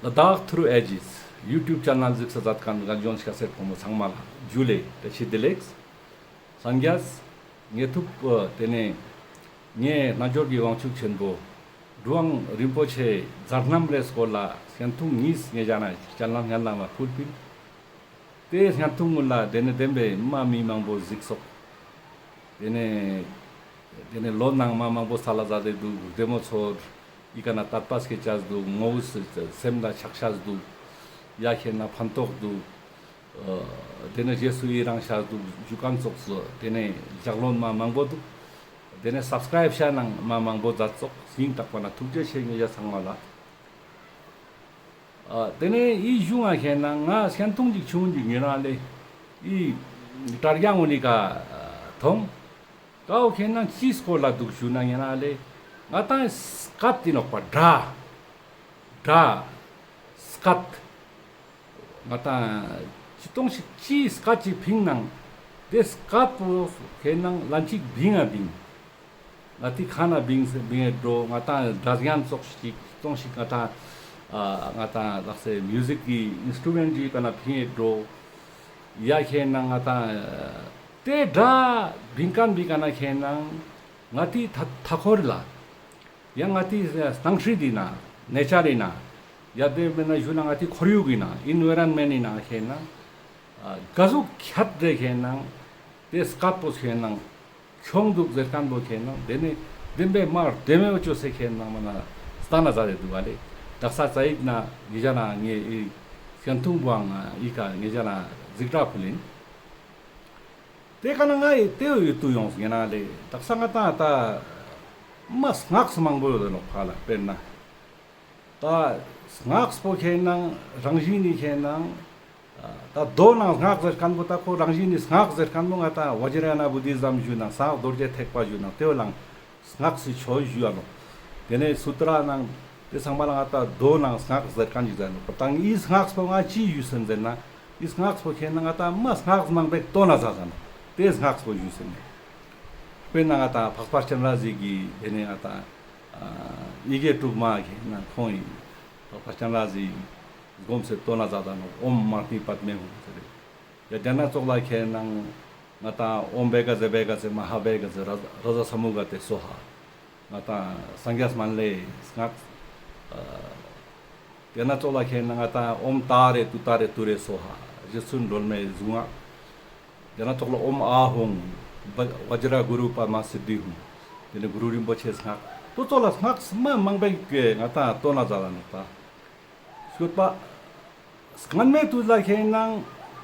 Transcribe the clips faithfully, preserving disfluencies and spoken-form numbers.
ལ་དྭགས་ཐུརུ་ཨེ་ཇིས་ཡུ་ཊུབ་ཆེ་ནལ་གཟིགས་ས་མཛད་མཁན་རྒན་གཞོན་སྐྱ་སེར་ཕོ་མོ་ཚང་མ་ལ་ཇུ་ལེ་བཀྲ་ཤིས་བདེ་ལེགས། སངས་རྒྱས་ངེ་ཐུབ་ཏེ་ནེ་ངའི་རྣལ་འབྱོར་གྱི་དབང་ཕྱུག་ཆེན་པོ་གྲུབ་དབང་རིན་པོ་ཆེ་མཛད་རྣམ་རེ་སྐོར་ལ་སྙན་ཐུང་ཉིས་ངེ་ཞ་ན་ཆེ་ནལ་སྙན་ལམ་ལ་ཕུལ་པིན། ཏེ་སྙན་ཐུང་ངུན་ལ་ཏེ་ནེ་བདེན་པའི་མ་མི་མང་པོ་གཟིགས་སོག། ཏེ་ནེ་ཏེ་ནེ་ལོ་ནང་མ་མང་པོ་སལ་ལ་ཛད་དེ་དུག། བདེ་མོ་ཚོར། འི་ཀ་ནེ་དད་པ་སྐྱེ་ཅེས་དུག། ངོ་བོ་སེམས་ལ་ཆགས་ཅེས་དུག། ཡ་ཁེ་ན་ཕན་ཐོགས་དུག། ཏེ་ནེ་རྗེས་སུ་ཡི་རང་ཅེས་དུག་ཞུ་མཁན་ཙོགས་སུ་ཏེ་ནེ་ལྗགས་ལན་མ་མང་པོ་དུག། ཏེ་ནེ་སབ་སི་ཀ་རབ་ཅེས་ནང་མ་མང་པོ་ཛད་ཙོག། སྙིང་ཐག་པ་ནེ་ཐུགས་རྗེ་ཆེ་ངེ་ཞ་ཚང་མ་ལ། ཨ་ཏེ་ནེ་འི་གཞུང་ང་ཁེ་ན་ང་སྙན་ཐུང་ཅིག་ཆུང་ཅིག་ཉེ་རང་ལེ་འི་དྲ་རྒྱ་ངུན་ནི་ཀ་ཐོང་། ཀའོ་ཁེ་ན་ཅིའི་སྐོར་ལ་དུག་ཞུ་ན་ཉེ་རང་ལེ་ང་ཏང་སྐད་ཏེ་ནོག་པ་སྒྲ། སྒྲ། སྐད། ང་ཏང་ཅི་ཏོང་ཞིག་ཅིའི་སྐད་ཅིག་ཕིང་ནང་ཏེ་སྐད་པོ་ཁེ་ན་ལན་ཅིག་བིང་ང་བིང་། ང་ཏི་ཁ་ན་བིང་སེ་བིང་ངེ་འགྲོ། ང་ཏང་སྒྲ་ཡང་ཙོགས་ཤིག་ཙོགས་ཤིག་ང་ཏང་ཨ་ང་ཏང་ལགས་སེ་མིའུ་ཟིག་གི་ཨིན་སི་ཊུ་མེན་ཊ་ཞིག་ཀ་ན་བིང་ངེ་འགྲོ། ཡ་ཁེ་ན་ང་ཏང་ཨ་ཏེ་སྒྲ་བིང་མཁན་བིང་ཀ་ན་ཁེ་ན་ང་ཏི་ཐ་ཐ་ཁོར་ལ་ཡང་ང་ཏི་སྣང་སྲིད་དི་ན་ནེ་ཅར་རི་ན་ཡ་ཏེ་མེད་ན་ཞུ་ན་ང་ཏི་ཁོར་ཡུག་གི་ན་ཨིན་བའི་རོན་མེན་ཊ་ནི་ན་ཁེ་ན་ཨ་ག་ཟུག་ཁྱད་དེ་ཁེ་ན་ཏེ་སྐད་པོ་ཁེ་ན་ཁྱོང་དུག་ཟེར་མཁན་པོ་ཁེ་ན་ཏེ་ནེ་བདེན་པའི་མ་བདེན་མེད་ཅོས་སེ་ཁེ་ན་མ་ན་སྟན་ན་ཛད་དེ་དུག་ག་ལེ། དག་ས་ཙ་ཡིག་ན་ཉེ་ཞ་ན་ངའི་འི་སྙན་ཐུང་པོའང་འི་ཀ་ཉེ་ཞ་ན་གཟིགས་ར་ཕུལ་ཨིན། ཏེ་ཀ་ན་ང་འི་ཏེ་བོ་ཡོད་དུ་ཡོངས་ཉེ་རང་ལེ། དག་ས་ང་ཏང་ད་མ་སྔགས་མང་པོ་ཡོད་ནོག་ཕ་ལ་དཔེར་ན། ད་སྔགས་པོ་ཁེ་ན་རང་བཞིན་ནི་ཁེ་ན་ད་མདོ་ནང་སྔགས་ཟེར་མཁན་པོ་ད་ཁོ་རང་བཞིན་ནི་སྔགས་ཟེར་མཁན་པོ་ང་ཏང་བཛྲ་ཡ་ན་བོ་དྷི་ཛམ་ཞུ་ན་སྔགས་རྡོ་རྗེ་ཐེག་པ་ཞུ་ན་ཏེ་བོ་ལའང་སྔགས་སི་ཆོས་ཞུ་ཡ་ནོག། ཏེ་ནེ་སུ་ཏྲ་ནང་ཏེ་ཚང་མ་ལ་ང་ཏང་མདོ་ནང་སྔགས་ཟེར་མཁན་ཞིག་ཟེར་ནོག། ད་འི་སྔགས་པོ་ང་ཅི་ཞུ་སེན་ཟེར་ན་འི་སྔགས་པོ་ཁེ་ན་ང་ཏང་མ་སྔགས་མང་པོ་ཞིག་ཏོན་ན་ཛད་ཟ་ནོག། ཏེ་སྔགས་པོ་ཞུ་སེན་ནེ། དཔེར་ན་ང་ཏང་འཕགས་པ་སྤྱན་རས་གཟིགས་ཀྱི་ཏེ་ནེ་ང་ཏང་ཡི་གེ་དྲུག་མ་ཁེ་ན་ཁོང་ངི་འཕགས་པ་སྤྱན་རས་གཟིགས་སྒོམ་སེ་ཏོན་ན་ཛད་ཟ་ནོག། ཨོཾ་མ་ཎི་པདྨེ་ཧཱུྃ་ཟེར་རེ། ཡ་ཏེ་ན་ཙོགས་ལ་ཁེ་ན་ང་ཏང་ཨོཾ་བྷཻ་ག་ཛེ་བྷཻ་ག་ཛེ་མ་ཧཱ་བྷཻ་ག་ཛེ་རཱ་ཛ་ས་མུ་ག་ཏེ་སྭཱ་ཧཱ། ང་ཏང་སངས་རྒྱས་མན་ལེ་སྔགས། ཨ་ཏེ་ན་ཙོགས་ལ་ཁེ་ན་ང་ཏང་ཨོཾ་ཏཱ་རེ་ཏུཏྟཱ་རེ་ཏུ་རེ་སྭཱ་ཧཱ། རྗེ་བཙུན་སྒྲོལ་མའི་གཟུངས་སྔགས། ཏེ་ན་ཙོགས་ལ་ཨོཾ་ཨཱཿཧཱུྃ་བཛྲ་གུ་རུ་པདྨ་སིདྡྷི་ཧཱུྃ། ཏེ་ནེ་གུ་རུ་རིན་པོ་ཆེ་སྔགས། ཏེ་ཙོགས་ལ་སྔགས་མ་མང་པོ་ཞིག་ང་ཏང་ཏོན་ན་ཛད་ཟ་ནོག་ད། སྐྱོད་པ། སྔན་མའི་དུས་ལ་ཁེ་ན་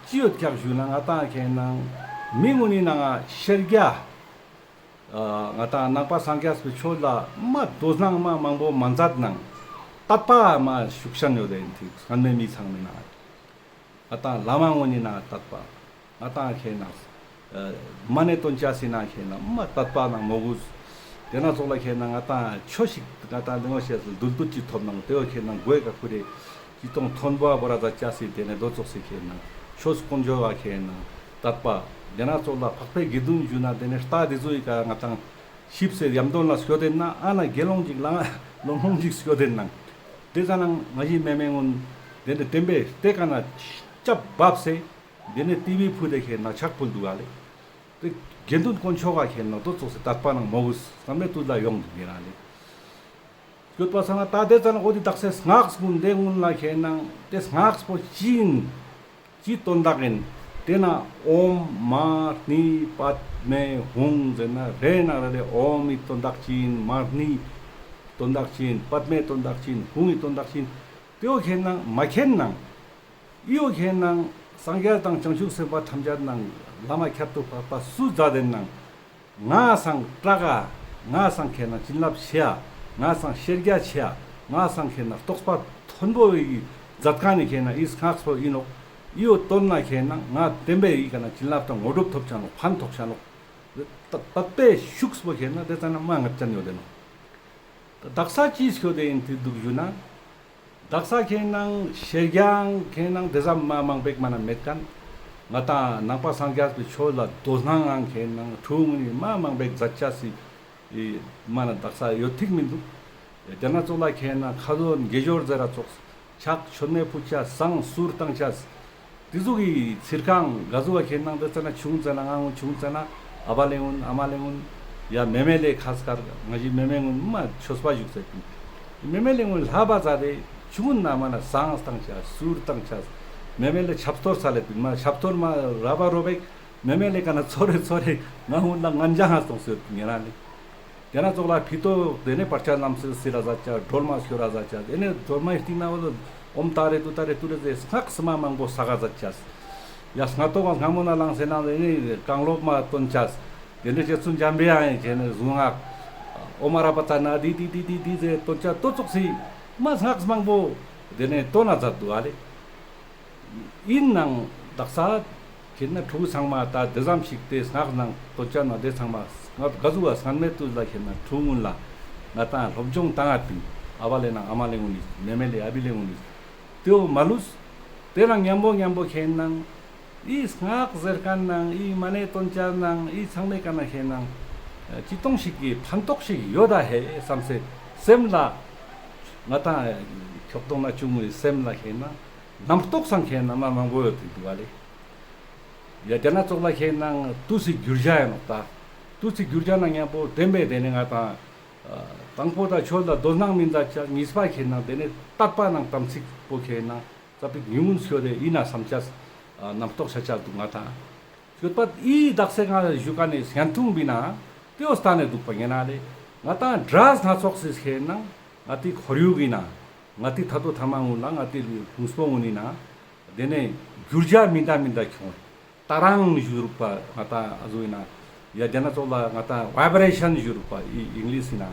ཅི་ཡོད་ཀྱག་ཞུ་ན་ང་ཏང་ཁེ་ན་མི་ངུན་ནི་ནང་ང་ཤེས་རྒྱ། ཨ་ང་ཏང་ནང་པ་སངས་རྒྱས་པའི་ཆོས་ལ་མ་དོ་སྣང་མ་མང་པོ་མ་མཛད་ནང་དད་པ་མ་ཤུགས་ཅན་ཡོད་དེ་ཨིན་ཏེ་སྔན་མའི་མི་ཚང་མའི་ནང་ང་ཏང་བླ་མ་ངུན་ནི་ནང་ང་དད་པ། ང་ཏང་ཁེ་ན་ཨ་མ་ཎི་ཏོན་ཅེས་སི་ནང་ཁེ་ན་མ་དད་པ་ནང་མོས་གུས། ཏེ་ན་ཙོགས་ལ་ཁེ་ན་ང་ཏང་ཆོས་ཤིག་ང་ཏང་ལེ་ངོ་ཤེས་སི་འདུལ་འདུལ་ཅིག་ཐོབ་ནང་ཏེ་བོ་ཁེ་ན་གོའི་ཀ་ཁུ་རེ་ཅི་ཏོང་མཐོན་པོ་བོ་ར་ཛད་ཅེས་སི་ཏེ་ནེ་ཏེ་ཙོགས་སི་ཁེ་ན་ཆོས་དཀོན་མཆོག་ག་ཁེ་ན་དད་པ། ཏེ་ན་ཙོགས་ལ་འཕགས་པའི་དགེ་འདུན་ཞུ་ན་ཏེ་ནེ་རྟ་ཏེ་ཙོགས་སི་ཀ་ང་ཏང་ཞིབ་སེ་ཡམ་དོན་ལ་སྐྱོད་དེ་ན་ཨ་ན་དགེ་སློང་ཅིག་ལ་ལོང་ལོང་ཅིག་སྐྱོད་དེ་ན་ཏེ་ཙ་ན་ང་ཞི་མེ་མེ་ངུན་ཏེ་ནེ་བདེན་པའི་ཏེ་ཀ་ན་ཆབ་བབས་སེ། ཏེ་ནེ་ཏི་བི་ཕུད་དེ་ཁེ་ན་ཕྱག་ཕུལ་དུག་ག་ལེ། ཏེ་དགེ་འདུན་དཀོན་མཆོག་ག་ཁེ་ན་ཏེ་ཙོགས་སི་དད་པ་ནང་མོས་གུས་སྔན་མའི་དུས་ལ་ཡོང་དུག་ཉེ་རང་ལེ། སྐྱོད་པ་སང་ན་ད་ཏེ་ཙ་ན་འོ་ཏེ་དག་ས་སྔགས་ཀུན་ཏེ་ཀུན་ལ་ཁེ་ན་ཏེ་སྔགས་པོ་ཅི་ཨིན། ཅི་དོན་དག་ཨིན། ཏེ་ན་ཨོཾ་མ་ཎི་པདྨེ་ཧཱུྃ་ཟེར་ན་རེ་ན་རེ་ལེ་ཨོཾ་མི་དོན་དག་ཅི་ཨིན། མ་ཎི་དོན་དག་ཅི་ཨིན། པདྨེ་དོན་དག་ཅི་ཨིན། ཧཱུྃ་ངི་དོན་དག་ཅི་ཨིན། ཏེ་བོ་ཁེ་ན་མ་མཁྱེན་ནང་། འི་བོ་ཁེ་ན་སངས་རྒྱས་དང་བྱང་ཆུབ་སེམས་དཔའ་ཐམས་ཅད་ནང་བླ་མ་ཁྱད་དུ་འཕགས་པ་སུ་མཛད་དེ་ནང་ང་སང་དྲག་ག་ང་སང་ཁེ་ན་བྱིན་རླབས་ཆེ་ཡ་ང་སང་ཤེས་རྒྱ་ཆེ་ཡ་ང་སང་ཁེ་ན་རྟོགས་པ་མཐོན་པོ་ཡི་མཛད་མཁན་ནི་ཁེ་ན་འི་སྔགས་པོ་ཨིན་ནོག། འི་བོ་དོན་ན་ཁེ་ན་ང་བདེན་པའི་འི་ཀ་ན་བྱིན་རླབས་དང་དངོས་གྲུབ་ཐོབ་ཆ་ནོག། ཕན་ཐོགས་ཆ་ནོག། ད་དད་པའི་ཤུགས་པོ་ཁེ་ན་ཏེ་ཙ་ན་མ་ངབ་ཅན་ཡོད་དེ་ནོག། ད་དག་ས་ཅི་སྐྱོད་དེ་ཨིན་ཏེ་དུག་ཞུ་ན། དག་ས་ཁེ་ན་ཤེས་རྒྱ་ཁེ་ན་ཏེ་ཙམ་མ་མང་པོ་ཞིག་མ་ན་མེད་མཁན། ང་ཏང་ནང་པ་སངས་རྒྱས་པའི་ཆོས་ལ་དོ་སྣང་ངང་ཁེ་ན་ཕྲུ་གུ་ངུན་ནི་མ་མང་པོ་ཞིག་མཛད་ཅེས་སི་མ་ན་དག་ས་ཡོད་ཐིག་མི་དུག། ཏེ་ན་ཙོགས་ལ་ཁེ་ན་ཁ་ཟོ་དགེ་སྦྱོར་ཟེར་ར་ཙོགས། ཕྱག་མཆོད་མེ་ཕུལ་ཅེས་བསང་གསུར་བཏང་ཅེས། དེ་ཟུག་གི་ཚིར་ཁང་ག་ཟུག་པ་ཁེན་ན་དེ་ཙ་ན་ཆུང་ཙ་ན་ང་ངུན་ཆུང་ཙ་ན་ཨ་བ་ལེ་ངུན་ཨ་མ་ལེ་ངུན་ཡ་མེ་མེ་ལེ་ཁ་སྐར་ང་ཞི་མེ་མེ་ངུན་མ་ཆོས་པ་བཞུགས་ཟེར་པིན། མེ་མེ་ལེ་ངུན་ལྷ་བ་ཛད་དེ་ཆུང་ངུན་ན་མ་ན་བསང་བཏང་ཅེས་གསུར་བཏང་ཅེས། མེ་མེ་ལེ་ཆབ་གཏོར་ས་ལེ་པིན་མ་ཆབ་གཏོར་མ་ར་བ་རོ་བེག་མེ་མེ་ལེ་ཀ་ན་ཚོར་རེ་ཚོར་རེ་ང་ངུན་ལ་ངན་ཇ་ཧ་སོང་ཟེར་པིན་ཉེ་རང་ལེ། དེ་ན་ཙོགས་ལ་ཕི་ཏོ་དེ་ནས་བར་ཆད་ལམ་སེལ་སི་ར་ཟ་ཅ་སྒྲོལ་མ་ཤོ་ར་ཟ་ཅ་དེ་ནས་སྒྲོལ་མའི་སྟེང་ན་འོ་ཨོམ་ཏཱ་རེ་ཏུཏྟཱ་རེ་ཏུ་རེ་ཟེར་སྔགས་སི་མ་མང་པོ་ས་ག་ཟ་ཅ། ཡ་སྔ་ཏོག་ག་སྔ་མོ་ན་ལངས་སེ་ན་དེ་ནས་རྐང་ལོག་མ་སྟོན་ཅ། དེ་ནས་རྗེ་བཙུན་འཇམ་པའི་དབྱངས་ཀྱི་ནས་གཟུངས་སྔགས་ཨོ་མ་ར་པ་ཙ་ན་དི་དི་དི་དི་དི་ཟེར་སྟོན་ཅ་ཏོ་ཙོགས་སི་མ་སྔགས་མང་པོ་དེ་ནས་སྟོན་ན་ཛད་དུག་ཨ་ལེ། ཨིན་ནའང་དག་ས་ཁེན་ན་ཕྲུ་གུ་ཚང་མ་ད་དེ་ཙམ་ཞིག་དེ་སྔགས་ནང་སྟོན་ཅ་ན་དེ་ཚང་མ་སྔགས་ག་ཟུག་པ་སྔན་མེ་ཏུས་ལ་ཁེན་ན་ཕྲུ་གུ་ངུན་ལ་ང་ཏང་སློབ་སྦྱོང་བཏང་ང་པིན། ཨ་བ་ལེ་ནང་ཨ་མ་ལེ་ངུན་ནི་མེ་མེ་ལེ་ཨ་བི་ལེ་ངུན་ནི་དེའོ་མ་ལུས། དེ་རང་ཉམ་པོ་ཉམ་པོ་ཁེན་ན་ཨི་སྔགས་ཟེར་ཁན་ནང་ཨི་མ་ཎི་སྟོན་ཅ་ནང་ཨི་ཚང་མའི་ཀ་ན་ཁེན་ན་ཅི་ཏོང་ཞིག་གི་ཕན་ཐོགས་ཤིག་ཡོད་ད་ཧེ་བསམ་སེ་སེམས་ལ་ང་ཏང་ཁྱོག་ཏོང་ན་ཆུང་ངུའི་སེམས་ལ་ཁེན་ན་རྣམ་རྟོག་སང་ཁེན་ན་མ་མང་པོ་ཡོད་དེ་དུག་པ་ལེ། ཡ་དེ་ན་ཙོགས་ལ་ཁེན་ན་ཏུས་སི་གྱུར་ཇ་ཡ་ནོག་ད། ཏུས་སི་གྱུར་ཇ་ན་ཉམ་པོ་བདེན་པའི་དེ་ནས་ང་ཏང་དང་པོ་ད་ཆོས་ལ་དོ་སྣང་མི་མཛད་ཅ། གཉིས་པ་ཁེན་ན་དེ་ནས་དད་པ་ནང་དམ་ཚིག་པོ་ཁེན་ན་ཙ་པིག་ཉུང་ངུན་སྐྱོད་དེ་ཨིན་ན་བསམ་ཅ་རྣམ་རྟོག་ཆ་ཅ་དུག་ང་ཏང་། སྐྱོད་པ་ཨི་དག་ས་ང་ཞུ་ཁན་ནི་སྙན་ཐུང་བི་ན་དེའོ་སྟན་ནས་དུག་པ་ཉེ་ན་ལེ། ང་ཏང་སྒྲ་སྣ་ཚོགས་སི་ཁེན་ན་ང་ཏི་ཁོར་ཡུག་གི་ན་ང་ཏི་ཐ་དོ་ཐ་མ་ངུན་ལ་ང་ཏི་ལུས་ཕུང་པོ་ངུན་ནི་ན་དེ་ནས་གྱུར་ཇ་མི་འདྲ་མི་འདྲ་ཁྱོང་། ཏ་རང་ཞུ་རུག་པ་ང་ཏང་ཨ་ཟུག་ཨིན་ན་ཡ་དེ་ན་ཙོགས་ལ་ང་ཏང་ཝའི་བྷི་རེ་ཤན་ཞུ་རུག་པ་ཨི་ཨིང་ལིཤ་ཨིན་ན་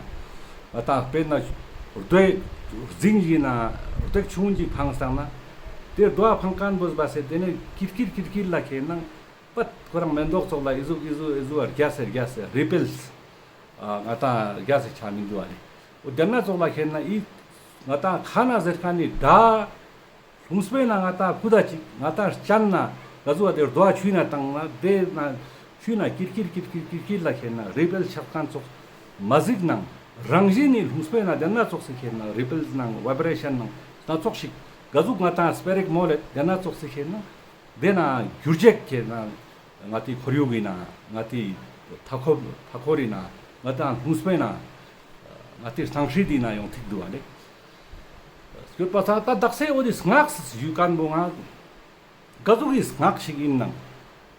ང་ཏང་དཔེར་ན་རྡོའི་རྫིང་ཞིག་ན་རྡོ་ཆུང་ངུན་ཅིག་འཕངས་སང་ན་དེ་རྡོ་འཕངས་ཁན་བོ་བ་སེ་དེ་ནས་ཀིར་ཀིར་ཀིར་ཀིར་ལ་ཁེན་ན་པད་ཁོ་རང་མེན་ཏོག་ཙོགས་ལ་ཨི་ཟུག་ཨི་ཟུག་ཨི་ཟུག་རྒྱ་སེ་རྒྱ་སེ་རི་པེལ་སི་ང་ཏང་རྒྱ་སེ་ཆ་མི་འདུག་པ་ལེ། འོ་དེ་ན་ཙོགས་ལ་ཁེན་ན་ཨི་ང་ཏང་ཁ་ན་ཟེར་ཁན་ནི་སྒྲ་ལྷུང་སྤེ་ན་ང་ཏང་ཁུ་ད་ཅིག་ང་ཏང་སྤྱན་ན་ག་ཟུག་པ་དེ་རྡོ་ཆུ་ན་བཏང་ན་དེ་ན་ཆུ་ན་ཀིར་ཀིར་ཀིར་ཀིར་ཀིར་ཀིར་ལ་ཁེན་ན་རི་པེལ་སི་ཆགས་ཁན་ཙོགས་མ་གཟིགས་ནང་རང་བཞིན་ནི་ལྷུང་སྤེ་ན་དེ་ན་ཙོགས་སི་ཁེན་ན་རི་པེལ་སི་ནང་ཝའི་བྷི་རེ་ཤན་ནང་སྣ་ཚོགས་ཤིག་ག་ཟུག་ང་ཏང་སྤེ་ར་ཞིག་མོལ་ལེ་དེ་ན་ཙོགས་སི་ཁེན་ན་དེ་ན་གྱུར་ཇ་ཁེན་ན་ང་ཏི་ཁོར་ཡུག་ཨིན་ན་ང་ཏི་མཐའ་འཁོར་མཐའ་འཁོར་ཨིན་ན་ང་ཏང་ལྷུང་སྤེ་ན་ང་ཏི་སྣང་སྲིད་ཨིན་ན་ཡོང་ཐིག་འདུག་པ་ལེ། སྐྱོད་པ་ས་ད་དག་ས་འོ་དེ་སྔགས་ཞུ་ཁན་བོ་ང་ག་ཟུག་གི་སྔགས་ཤིག་ཨིན་ནང་།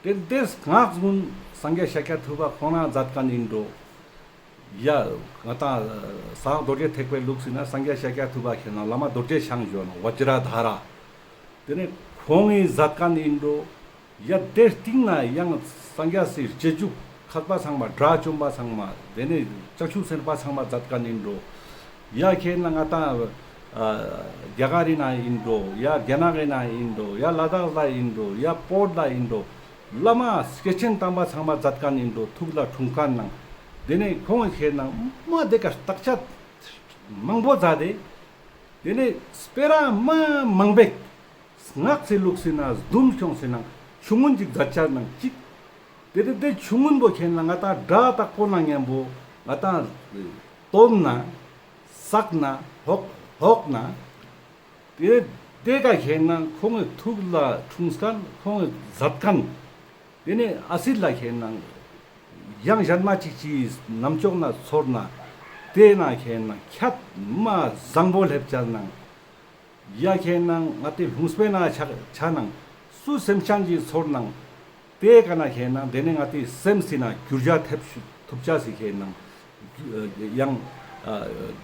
དེ་དེ་སྔགས་ཀུན་སངས་རྒྱས་ཤཱཀྱ་ཐུབ་པ་ཁོང་ན་མཛད་ཁན་ཨིན་འགྲོ། ཡ་ང་ཏང་ས་རྡོ་རྗེ་ཐེག་པའི་ལུགས་ཟེར་ན་སངས་རྒྱས་ཤཱཀྱ་ཐུབ་པ་ཁེན་ན་བླ་མ་རྡོ་རྗེ་འཆང་ཞུ་ནོག་བཛྲ་དྷ་ར། དེ་ནས་ཁོང་ངི་མཛད་ཁན་ཨིན་འགྲོ། ཡ་དེ་སྟིང་ན་ཡང་སངས་རྒྱས་སི་རྗེས་འཇུག་མཁས་པ་ཚང་མ་དགྲ་བཅོམ་པ་ཚང་མ་དེ་ནས་བྱང་ཆུབ་སེམས་དཔའ་ཚང་མ་མཛད་ཁན་ཨིན་འགྲོ། ཡ་ཁེན་ན་ང་ཏང་ཨ་རྒྱ་གར་ཨིན་ན་ཨིན་འགྲོ། ཡ་རྒྱ་ནག་ཨིན་ན་ཨིན་འགྲོ། ཡ་ལ་དྭགས་ལ་ཨིན་འགྲོ། ཡ་བོད་ལ་ཨིན་འགྲོ། བླ་མ་སྐྱེས་ཆེན་དམ་པ་ཚང་མ་མཛད་ཁན་ཨིན་འགྲོ། ཐུགས་ལ་འཁྲུངས་ཁན་ནང་དེ་ནས་ཁོང་ཁེན་ན་མ་དེ་ཀ་བརྟག་དཔྱད་མང་པོ་མཛད་དེ། དེ་ནས་སྤེ་ར་མ་མང་པོ་སྔགས་སི་ལུགས་ཟེར་ན་བཟླུམས་ཁྱོངས་ཟེར་ན་ཆུང་ངུན་ཅིག་མཛད་ཅ་ནང་ཅིག། དེ་དེ་དེ་ཆུང་ངུན་བོ་ཁེན་ན་ང་ཏང་སྒྲ་དག་པོ་ནང་ཉམ་པོ་ང་ཏང་བཏོན་ན་བསགས་ན་ལྷོག་ལྷོག་ན། དེ་དེ་ཀ་ཁེན་ན་ཁོང་ངི་ཐུགས་ལ་འཁྲུངས་ཁན་ཁོང་ངི་མཛད་ཁན་དེ་ནས་ཨ་སྲིད་ལ་ཁེན་ན་ཡང་གཞན་མ་ཅིག་ཅིག་རྣམ་ཅོག་ན་ཚོར་ན་དེ་ན་ཁེན་ན་ཁྱད་མ་བཟང་པོ་སླེབས་ཅ་ནང་། ཡ་ཁེན་ན་ང་ཏི་ལྷུང་སྤེ་ན་ཆ་ཆ་ནང་སུ་སེམས་ཅན་ཅིག་ཚོར་ནང་། དེ་ཀ་ན་ཁེན་ན་དེ་ནས་ང་ཏི་སེམས་སི་ན་གྱུར་ཇ་ཐེབས་ཐུབ་ཅ་སི་ཁེན་ན་ཡང་ཨ་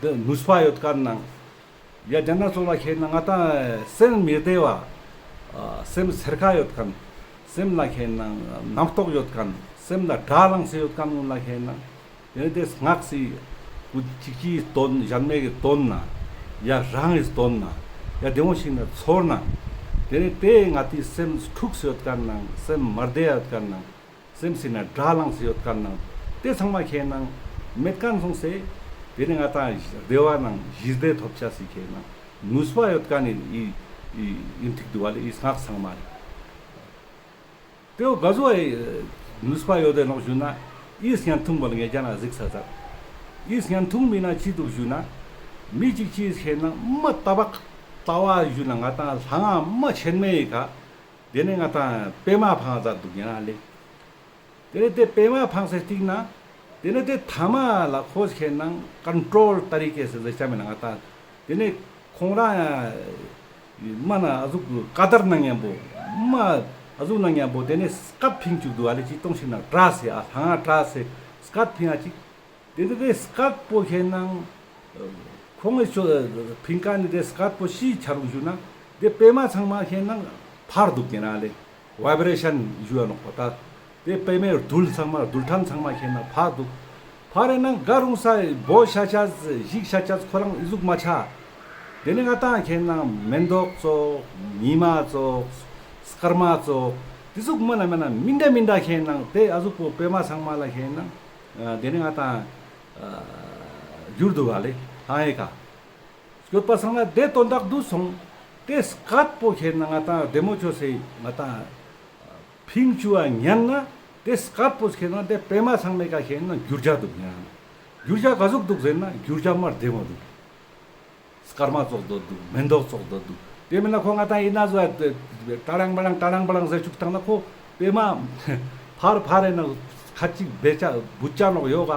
དེ་ནུས་པ་ཡོད་ཁན་ནང་། ཡ་དེ་ན་ཙོགས་ལ་ཁེན་ན་ང་ཏང་སེམས་མི་བདེ་བ་ཨ་སེམས་སེར་ཁ་ཡོད་ཁན་སེམས་ལ་ཁེན་ན་རྣམ་རྟོག་ཡོད་ཁན་སེམས་ལ་དགྲ་ལངས་སེ་ཡོད་ཁན་ཀུན་ལ་ཁེན་ན། དེ་ནས་དེ་སྔགས་སི་ཀུ་ཅིག་ཅིག་བཏོན་གཞན་མའི་གི་བཏོན་ན་ཡ་རང་གི་བཏོན་ན་ཡ་དེ་འོང་ཞིག་ན་ཚོར་ན། དེ་ནས་དེ་ང་ཏི་སེམས་འཁྲུགས་སེ་ཡོད་ཁན་ནང་སེམས་མ་བདེ་ཡོད་ཁན་ནང་སེམས་སི་ན་དགྲ་ལངས་སེ་ཡོད་ཁན་ནང་དེ་ཚང་མ་ཁེན་ན་མེད་ཁན་སོང་སེ་དེ་ནས་ང་ཏང་བདེ་བ་ནང་ཞི་བདེ་ཐོབ་ཅ་སི་ཁེན་ན་ནུས་པ་ཡོད་ཁན་ནི་ཨི་ཨི་ཨིན་ཐིག་འདུག་པ་ལེ། ཨི་སྔགས་ཚང་མ་ལེ། དེའོ་ག་ཟུག་ཨེ་ནུས་པ་ཡོད་དེ་ནོག་ཞུ་ན་ཨི་སྙན་ཐུང་བོ་ལ་ངེད་ཅག་ན་གཟིགས་ས་ཚར། ཨི་སྙན་ཐུང་མི་ན་ཅི་འདུག་ཞུ་ན་མི་ཅིག་ཅིག་ཁེན་ན་མ་ཏ་བག་ ལྟ་བ་ཞུ་ན་ང་ཏང་ལྷ་ང་མ་ཆེན་མོའི་ཀ་དེ་ནས་ང་ཏང་པད་མ་འཕང་ཟ་འདུག་ཡིན་ན་ལེ། དེ་ནས་དེ་པད་མ་འཕངས་སེ་སྟིང་ན་དེ་ནས་དེ་ཐ་མ་ལ་ཁོ་ཁེ་ནང་ཀོན་ཊྲོལ་ཏ་རི་ཀེ་སེ་ཟེར་ཆ་མེད་ན་ང་ཏང་དེ་ནས་ཁོང་རང་མ་ན་ཨ་ཟུག་ཀ་དར་ནང་མཉམ་པོ་མ་ཨ་ཟུག་ནང་མཉམ་པོ་དེ་ནས་སྐད་ཕིང་བཅུག་འདུག་ཨ་ལེ། ཅི་གཏོང་ཞིག་ན་ཏྲ་སེ་ཨ་ལྷ་ང་ཏྲ་སེ་སྐད་ཕིང་ཨ་ཅིག་དེ་ནས་དེ་སྐད་པོ་ཁེ་ནང་ཁོང་གི་ཕིང་ཀ་ནི་དེ་སྐད་པོ་ཤི་ཆ་རུག་ཞུ་ན་དེ་པད་མ་ཚང་མ་ཁེ་ནང་འཕར་འདུག་ཡིན་ན་ལེ། ཝའི་བི་རེ་ཤན་ཞུ་ཡ་ནོག་པ་ད། དེ་པད་མའི་རྡུལ་ཚང་མ་རྡུལ་ཕྲན་ཚང་མ་ཁེ་ནང་འཕར་འདུག་འཕར་རེ་ནང་ག་རུང་ས་བོ་ཤ་ཆ་ཞིག་ཤ་ཆ་ཁོ་རང་ཨི་ཟུག་མ་ཆ། དེ་ནས་ང་ཏང་ཁེ་ནང་མེན་ཏོག་ཙོགས་ཉི་མ་ཙོགས་སྐར་མ་ཙོགས་དེ་ཟུག་མ་ན་མ་ན་མི་འདྲ་མི་འདྲ་ཁེ་ནང་དེ་ཨ་ཟུག་པོ་པད་མ་ཚང་མ་ལ་ཁེ་ནང་དེ་ནས་ང་ཏང་གྱུར་འདུག་ག་ལེ། ཧང་ཧེ་ཀ་སྐྱོད་པ་སང་ན་དེ་དོན་དག་འདུག་སོང་། དེ་སྐད་པོ་ཁེ་ནང་ང་ཏང་བདེ་མོ་ཆོས་སེ་ང་ཏང་ཕིང་བཅུག་པ་ཉན་ན་དེ་སྐད་པོ་ཁེ་ནང་དེ་པད་མ་ཚང་མའི་ཀ་ཁེ་ནང་འགྱུར་བྱ་འདུག་ཉན། འགྱུར་བྱ་ག་ཟུག་འདུག་ཟེར་ན་འགྱུར་བྱ་མ་བདེ་མོ་འདུག་སྐར་མ་ཙོགས་འདུག་མེན་ཏོག་ཙོགས་འདུག་དེ་མིན་ན་ཁོ་ང་ཏང་ཡིན་ན་བཟོ་ཡ་ཏྲ་ལང་བ་ལང་ཏྲ་ལང་བ་ལང་ཟེར་བཅུག་བཏང་ན་ཁོ་པད་མ་འཕར་འཕར་རེ་ན་ཁ་ཅིག་བེ་ཆ་བུ་ཆ་ནོག་ཡོག་ག་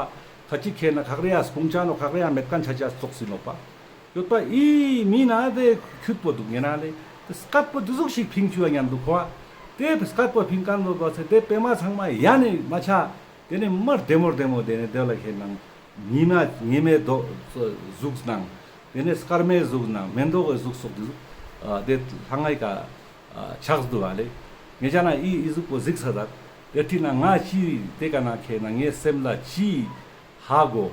ཁ་ཅིག་ཁེ་ན་ཁག་རེ་ཡ་སྤུང་ཆ་ནོག་ཁག་རེ་ཡ་མེད་མཁན་ཆ་ཆ་ཙོགས་སི་ནོག་པ། ཡོད་པ་ཨི་མི་ན་དེ་ཁྱུད་པོ་འདུག་ཡིན་ན་ལེ། དེ་སྐད་པོ་དེ་ཟུག་ཞིག་ཕིང་བཅུག་པ་ཉན་འདུག་ཁོ། དེ་སྐད་པོ་ཕིང་མཁན་བོ་བ་ཚེ་དེ་པད་མ་ཚང་མ་ཡ་ནས་མ་ཆ། དེ་ནས་མ་བདེ་མོ་བདེ་མོ་དེ་ནས་དེ་ལ་ཁེ་ནང་ཉི་མ་ཉི་མའི་མདོག་གཟུགས་ནང་དེ་ནས་སྐར་མའི་གཟུགས་ནང་མེན་ཏོག་གི་གཟུགས་སོགས་དེ་ཟུག་དེ་ལྷ་ང་ཡི་ཀ་ཆགས་འདུག་པ་ལེ། ངེད་ཅག་ན་ཨི་ཨི་ཟུག་པོ་གཟིགས་ས་ད་དེ་ཁྲིད་ན་ང་ཅི་དེ་ཀ་ན་ཁེ་ན་ངའི་སེམས་ལ་ཅི་ཧ་གོ།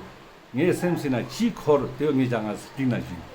ངའི་སེམས་སི་ན་ཅི་འཁོར་དེ་བོ་ངེད་ཅག་ང་སྟིང་ན་ཞུ།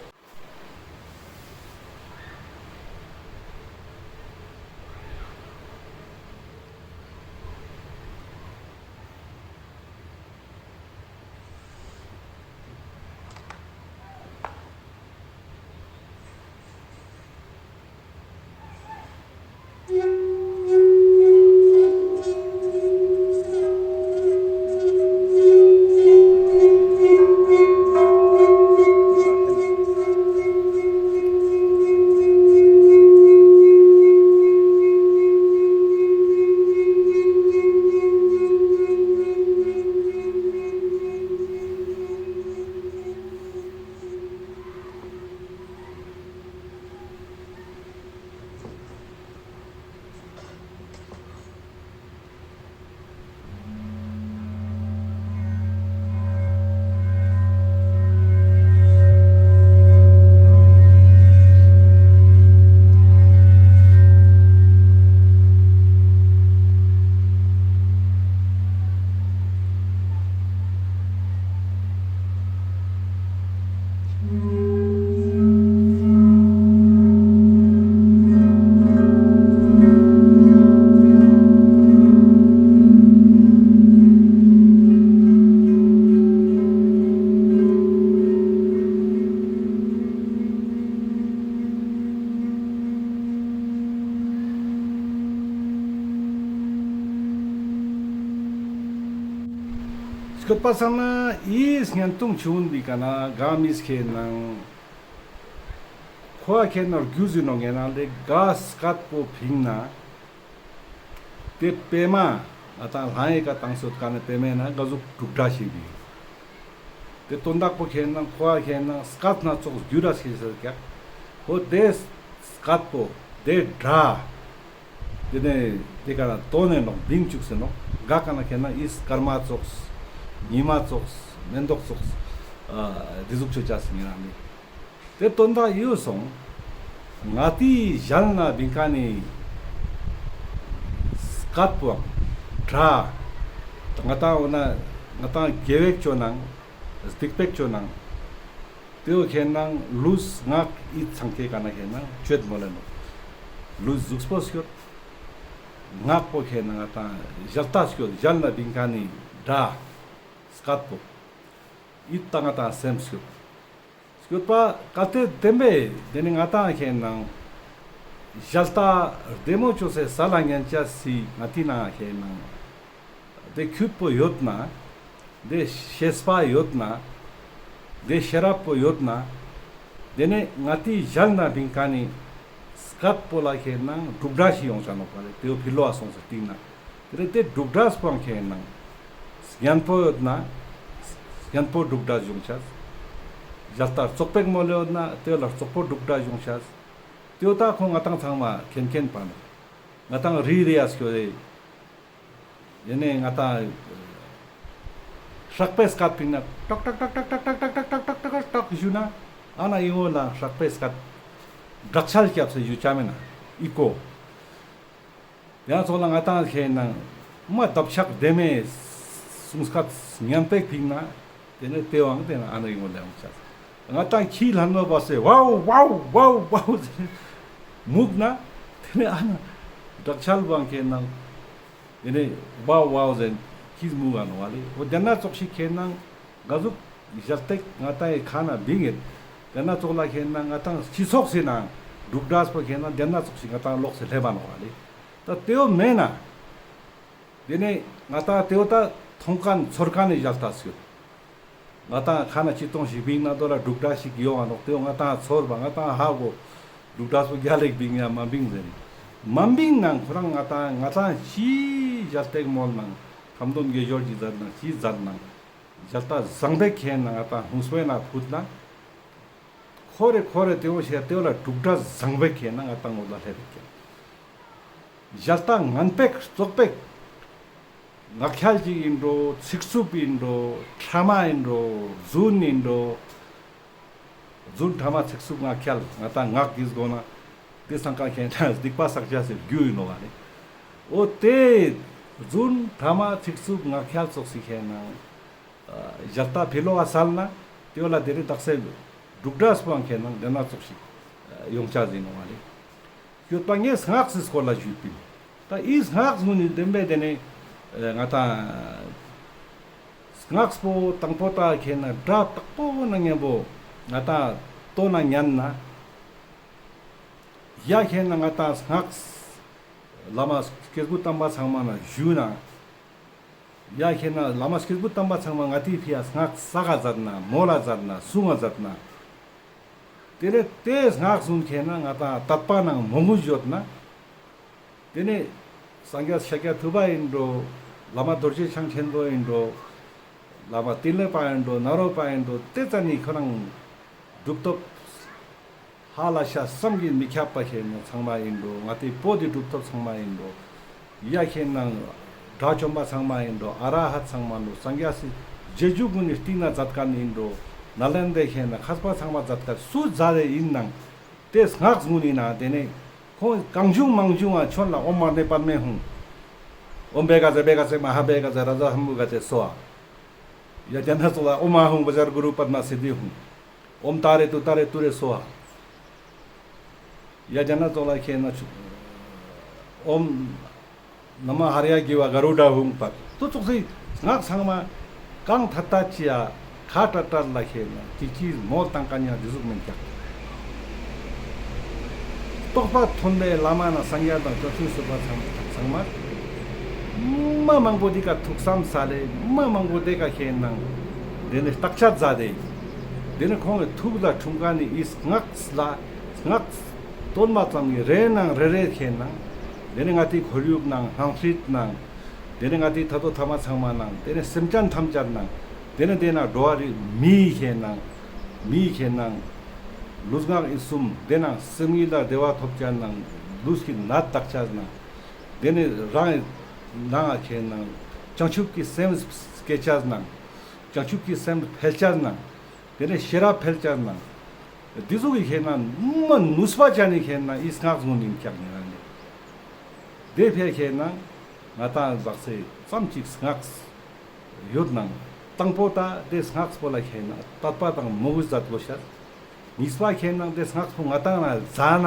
སྐྱོད་པ་སང་ན་ཨི་བརྙན་ཐུང་ཆུང་བི་ཀ་ན་ག་མིས་ཁེ་ནང་ཁོ་ཁེ་ནང་རྒྱུ་ཟིན་ནོ་ངེ་ན་ལེ་ག་སྐད་པོ་ཕིང་ན། དེ་པད་མ་ང་ཏང་ལྷ་ཡི་ཀ་ཏང་སོད་ཀ་ནེ་པད་མའི་ནང་ག་ཟུག་དྲུག་སྒྲ་ཞིག་ཡིན། དེ་དོན་དག་པོ་ཁེ་ནང་ཁོ་ཁེ་ནང་སྐད་སྣ་ཚོགས་འགྱུར་ར་ཞིག་ཟེར་ཀྱག་ཁོ་དེ་སྐད་པོ་དེ་སྒྲ་དེ་ནེ་དེ་ཀ་ན་དོན་ནེ་ནོག་བིང་བཅུག་སེ་ནོག་ག་ཀ་ན་ཁེ་ནང་ཨི་སྐར་མ་ཙོགས་ཉི་མ་ཙོགས་མེན་ཏོག་ཙོགས་ཨ་དེ་ཟུག་ཆོ་ཅས་ཉེ་རང་ནི། དེ་དོན་དག་ཡོད་སོང་། ང་ཏིའི་ཞལ་ན་བིང་ཀ་ནི་སྐད་པོའང་སྒྲ་ང་ཏང་འོ་ན་ང་ཏང་དགེ་བའི་ཆོས་ནང་སྡིག་པའི་ཆོས་ནང་དེ་བོ་ཁེ་ནང་ལུས་ངག་ཡིད་ཚང་ཀའི་ཀ་ན་ཁེ་ནང་ཆོད་མོ་ལེ་ནོ། ལུས་གཟུགས་པོ་སྐྱོད། ངག་པོ་ཁེ་ནང་ང་ཏང་ཞལ་ཏ་སྐྱོད། ཞལ་ན་བིང་ཀ་ནི་སྒྲ་སྐད་པོ་ཡིད་ཏ་ང་ཏང་སེམས་སྐྱོད། སྐྱོད་པ་གལ་ཏེ་བདེན་པས་དེ་ནི་ང་ཏང་ཁེ་ནང་ཞལ་ཏ་བདེ་མོ་ཅོས་སེ་ས་ལ་ཉན་ཅས་སི་ང་ཏི་ན་ཁེ་ནང་དེ་ཁྱུད་པོ་ཡོད་ན། དེ་ཤེས་པ་ཡོད་ན། དེ་ཤེས་རབ་པོ་ཡོད་ན། དེ་ནས་ང་ཏི་ཞལ་ན་བིང་ཀ་ནི་སྐད་པོ་ལ་ཁེ་ནང་འབྲུག་སྒྲ་ཞིག་ཡོང་ཆ་ནོག་པ་ལེ། དེའོ་ཕི་ལོ་ཨ་སོང་ཟེར་སྟིང་ན། དེ་ནས་དེ་འབྲུག་སྒྲ་སྤང་ཁེ་ནང་སྙན་པོ་ཡོད་ན་སྙན་པོ་འབྲུག་སྒྲ་ཡོང་ཆ། ཞལ་ལྟ་ཙོག་པེག་མོལ་ཡོད་ན་དེ་ལ་ཙོག་པོ་འབྲུག་སྒྲ་ཡོང་ཆ། དེའོ་ད་ཁོང་ང་ཏང་ཚང་མ་མཁྱེན་མཁྱེན་པ་ནོག། ང་ཏང་རི་རི་ཡ་སྐྱོ་རེ། ཡེ་ནས་ང་ཏང་ཧྲག་པའི་སྐད་ཕིང་ན་ཏོག་ཏོག་ཞུ་ན་ཨ་ན་ཨི་ངོ་ལ་ཧྲག་པའི་སྐད་བྲག་ཆལ་སྐྱབས་སེ་ཞུ་ཆ་མེད་ན་ཨི་ཀོ། ཡང་ཚོགས་ལ་ང་ཏང་ཁེ་ནང་མ་བརྡབ་ཆགས་ལྡེ་མོའི་གསུང་སྐད་སྙན་པེག་ཕིང་ན་དེ་ནས་དེ་བང་དེ་ན་ཨ་ན་ཨི་ངོ་ལ་ཡོང་ཆ། ང་ཏང་ཁྱི་ལྷ་མོ་བ་སེ་ཝའོ་ཝའོ་ཝའོ་ཝའོ་ཟེར་མུག་ན་དེ་ནས་ཨ་ན་བྲག་ཆལ་བང་ཁེ་ནང་དེ་ནས་ཝའོ་ཝའོ་ཟེར་ཁྱི་མུག་ག་ནོག་པ་ལེ། འོ་དེ་ན་ཙོགས་ཤིག་ཁེ་ནང་ག་ཟུག་ཞལ་ཏེག་ང་ཏང་ཡི་ཁ་ན་བིང་ངེད། དེ་ན་ཙོགས་ལ་ཁེ་ནང་ང་ཏང་སྤྱི་ཚོགས་སི་ནང་འབྲུག་སྒྲ་སྤོ་ཁེ་ནང་དེ་ན་ཙོགས་ཤིག་ང་ཏང་ལོག་སེ་སླེབས་པ་ནོག་པ་ལེ། ད་དེའོ་མེད་ན། དེ་ནས་ང་ཏང་དེའོ་ད་མཐོང་མཁན་ཚོར་མཁན་ནི་ཞལ་ལྟ་སྐྱོད། ང་ཏང་ཁ་ན་ཅི་གཏོང་ཞིག་བིང་ན་དོ་ལ་འབྲུག་སྒྲ་ཞིག་ཡོང་ང་ནོག། དེའོ་ང་ཏང་ཚོར་བ་ང་ཏང་ཧ་གོ། འབྲུག་སྒྲ་སོ་རྒྱ་ལེགས་བིང་ཡ་མ་བིང་ཟེར་ནི། མ་བིང་ནང་ཁོ་རང་ང་ཏང་ང་ཏང་ཅི་ཞལ་ཏེག་མོལ་ནང་ཁམ་དོན་དགེ་སྦྱོར་གྱི་མཛད་ནང་ཅི་མཛད་ནང་ཞལ་ལྟ་བཟང་པོ་ཁེ་ནང་ང་ཏང་ཧུང་སོའི་ན་ཕུད་ན། ཁོ་རེ་ཁོ་རེ་དེའོ་ཤེས་དེའོ་ལ་འབྲུག་སྒྲ་བཟང་པོ་ཁེ་ནང་ང་ཏང་ངོ་ལ་སླེབས་ཀྱང་། ཞལ་ལྟ་ངན་པེག་ཙོག་པེག་ངག་འཁྱལ་ཅིག་ཡིན་འགྲོ། ཚིག་རྩུབ་ཡིན་འགྲོ། ཕྲ་མ་ཡིན་འགྲོ། རྫུན་ཡིན་འགྲོ། རྫུན་ཕྲ་མ་ཚིག་རྩུབ་ངག་འཁྱལ་ང་ཏང་ངག་གིས་དགོས་ན་དེ་སང་ཀ་ཁེ་ནང་སྡིག་པ་བསགས་བྱ་ཟེར་རྒྱུ་ཡིན་ནོག་པ་ལེ། འོ་དེ་རྫུན་ཕྲ་མ་ཚིག་རྩུབ་ངག་འཁྱལ་ཙོགས་ཤིག་ཁེ་ནང་ཞལ་ལྟ་ཕི་ལོག་ག་སལ་ན་དེའོ་ལ་དེ་རིང་དག་ས་འབྲུག་སྒྲ་སྤང་ཁེ་ནང་དེ་ན་ཙོགས་ཤིག་ཡོང་ཆ་ཟིན་ནོག་པ་ལེ། ཡོད་པ་ངས་སྔགས་སི་སྐོར་ལ་ཞུས་པིན། ད་ཨི་སྔགས་ངུ་ནི་བདེན་པའི་དེ་ནས་ང་ཏང་སྔགས་པོ་དང་པོ་ད་ཁེ་ནང་སྒྲ་དག་པོ་ན་སྙན་པོ་ང་ཏང་ལྟོ་ན་ཉན་ན། ཡ་ཁེ་ནང་ང་ཏང་སྔགས་བླ་མ་སྐྱེས་བུ་དམ་པ་ཚང་མ་ན་ཞུ་ན། ཡ་ཁེ་ནང་བླ་མ་སྐྱེས་བུ་དམ་པ་ཚང་མ་ང་ཏི་ཕི་ཡ་སྔགས་བསགས་ག་མཛད་ན་མོལ་ལ་མཛད་ན་གསུང་ང་མཛད་ན། དེ་ལས་དེ་སྔགས་གསུང་ཁེ་ནང་ང་ཏང་དད་པ་ནང་མོས་གུས་ཡོད་ན། དེ་ནས་སངས་རྒྱས་ཤཱཀྱ་ཐུབ་པ་ཡིན་འགྲོ། བླ་མ་རྡོ་རྗེ་འཆང་ཆེན་པོ་ཡིན་འགྲོ། བླ་མ་ཏིལ་ལེ་པ་ཡིན་འགྲོ། ནཱ་རོ་པ་ཡིན་འགྲོ། དེ་ཙ་ནི་ཁོ་རང་གྲུབ་ཐོབ་ཧ་ལ་ཤ་བསམ་གྱིས་མི་ཁྱབ་པ་ཁེ་ནང་ཚང་མ་ཡིན་འགྲོ། ང་ཏི་བོད་དི་གྲུབ་ཐོབ་ཚང་མ་ཡིན་འགྲོ། ཡ་ཁེ་ནང་དགྲ་བཅོམ་པ་ཚང་མ་ཡིན་འགྲོ། ཨ་ར་ཧད་ཚང་མ་ཡིན་འགྲོ། སངས་རྒྱས་སི་རྗེས་འཇུག་གུན་ནི་སྟིང་ན་མཛད་མཁན་ཡིན་འགྲོ། ནཱ་ལེནྡྲའི་ཁེ་ནང་མཁས་པ་ཚང་མ་མཛད་མཁན་སུ་མཛད་དེ་ཡིན་ནང་དེ་སྔགས་གུན་ནི་ནང་དེ་ནས་ཁོང་གང་བྱུང་མང་བྱུང་ང་ཁྱོད་ལ་ཨོཾ་མ་ཎི་པདྨེ་ཧཱུྃ། ཨོཾ་བྷེ་ག་ཛེ་བྷེ་ག་ཛེ་མ་ཧཱ་བྷེ་ག་ཛེ་ར་ཛ་ཧ་མུ་ག་ཛེ་སྭཱ་ཧཱ། ཡ་དེ་ན་ཙོགས་ལ་ཨོཾ་ཨཱཿཧཱུྃ་བཛྲ་གུ་རུ་པདྨ་སིདྡྷི་ཧཱུྃ། ཨོཾ་ཏཱ་རེ་ཏུཏྟཱ་རེ་ཏུ་རེ་སྭཱ་ཧཱ། ཡ་དེ་ན་ཙོགས་ལ་ཁེ་ནང་ཨོཾ་ན་མ་ཧ་རྱ་གི་ཝ་ག་རུ་ཌ་ཧཱུྃ་པ་ཏུ་ཙོགས་སི་སྔགས་ཚང་མ་གང་ཐད་ཐད་ཅི་ཡ་ཁ་ཏྲ་ཏྲ་ལ་ཁེ་ནང་ཅི་ཅི་མོལ་བཏང་མཁན་ཡང་འདི་ཟུག་མིན་ཀྱག། རྟོགས་པ་མཐོན་པོའི་བླ་མ་ནང་སངས་རྒྱས་དང་བྱང་ཆུབ་སེམས་དཔའ་ཚང་ཚང་མ་མ་མང་པོ་འདི་ཀ་ཐུགས་བསམ་ས་ལེ་མ་མང་པོ་འདི་ཀ་ཁེ་ནང་དེ་ནས་བརྟག་དཔྱད་མཛད་དེ་དེ་ནས་ཁོང་གི་ཐུགས་ལ་འཁྲུངས་མཁན་ནི་ཨི་སྔགས་ལ་སྔགས་སྟོན་མ་ཙམ་གྱི་རེ་ནང་རེ་རེ་ཁེ་ནང་དེ་ནས་ང་ཏི་ཁོར་ཡུག་ནང་སྣང་སྲིད་ནང་དེ་ནས་ང་ཏི་ཐ་དོ་ཐ་མ་ཚང་མ་ནང་དེ་ནས་སེམས་ཅན་ཐམས་ཅད་ནང་དེ་ནས་དེ་ན་འགྲོ་བ་རིགས་མི་ཁེ་ནང་མི་ཁེ་ནང་ལུས་ངག་ཡིད་གསུམ་དེ་ནང་སེམས་ཉིད་ལ་བདེ་བ་ཐོབ་ཅན་ནང་ལུས་ཀྱི་ནད་དག་ཅན་ནང་དེ་ནས་རང་ནང་ཁེ་ནང་བྱང་ཆུབ་ཀྱི་སེམས་སྐྱེ་ཅན་ནང་བྱང་ཆུབ་ཀྱི་སེམས་འཕེལ་ཅན་ནང་དེ་ནས་ཤེས་རབ་འཕེལ་ཅན་ནང་འདི་ཟུག་གི་ཁེ་ནང་མ་ནུས་པ་ཅན་ནི་ཁེ་ནང་ཨི་སྔགས་ངོ་ནིན་ཀྱག་ནི་རང་ནི། དེ་ཕི་ཁེ་ནང་ང་ཏང་ཟག་སེ་ཙམ་ཅིག་སྔགས་ཡོད་ནང་དང་པོ་ད་དེ་སྔགས་པོ་ལ་ཁེ་ནང་དད་པ་དང་མོས་གུས་མཛད་དགོས་ཤེས། གཉིས་པ་ཁེ་ནང་དེ་སྔགས་པོ་ང་ཏང་ན་ཟ་ན་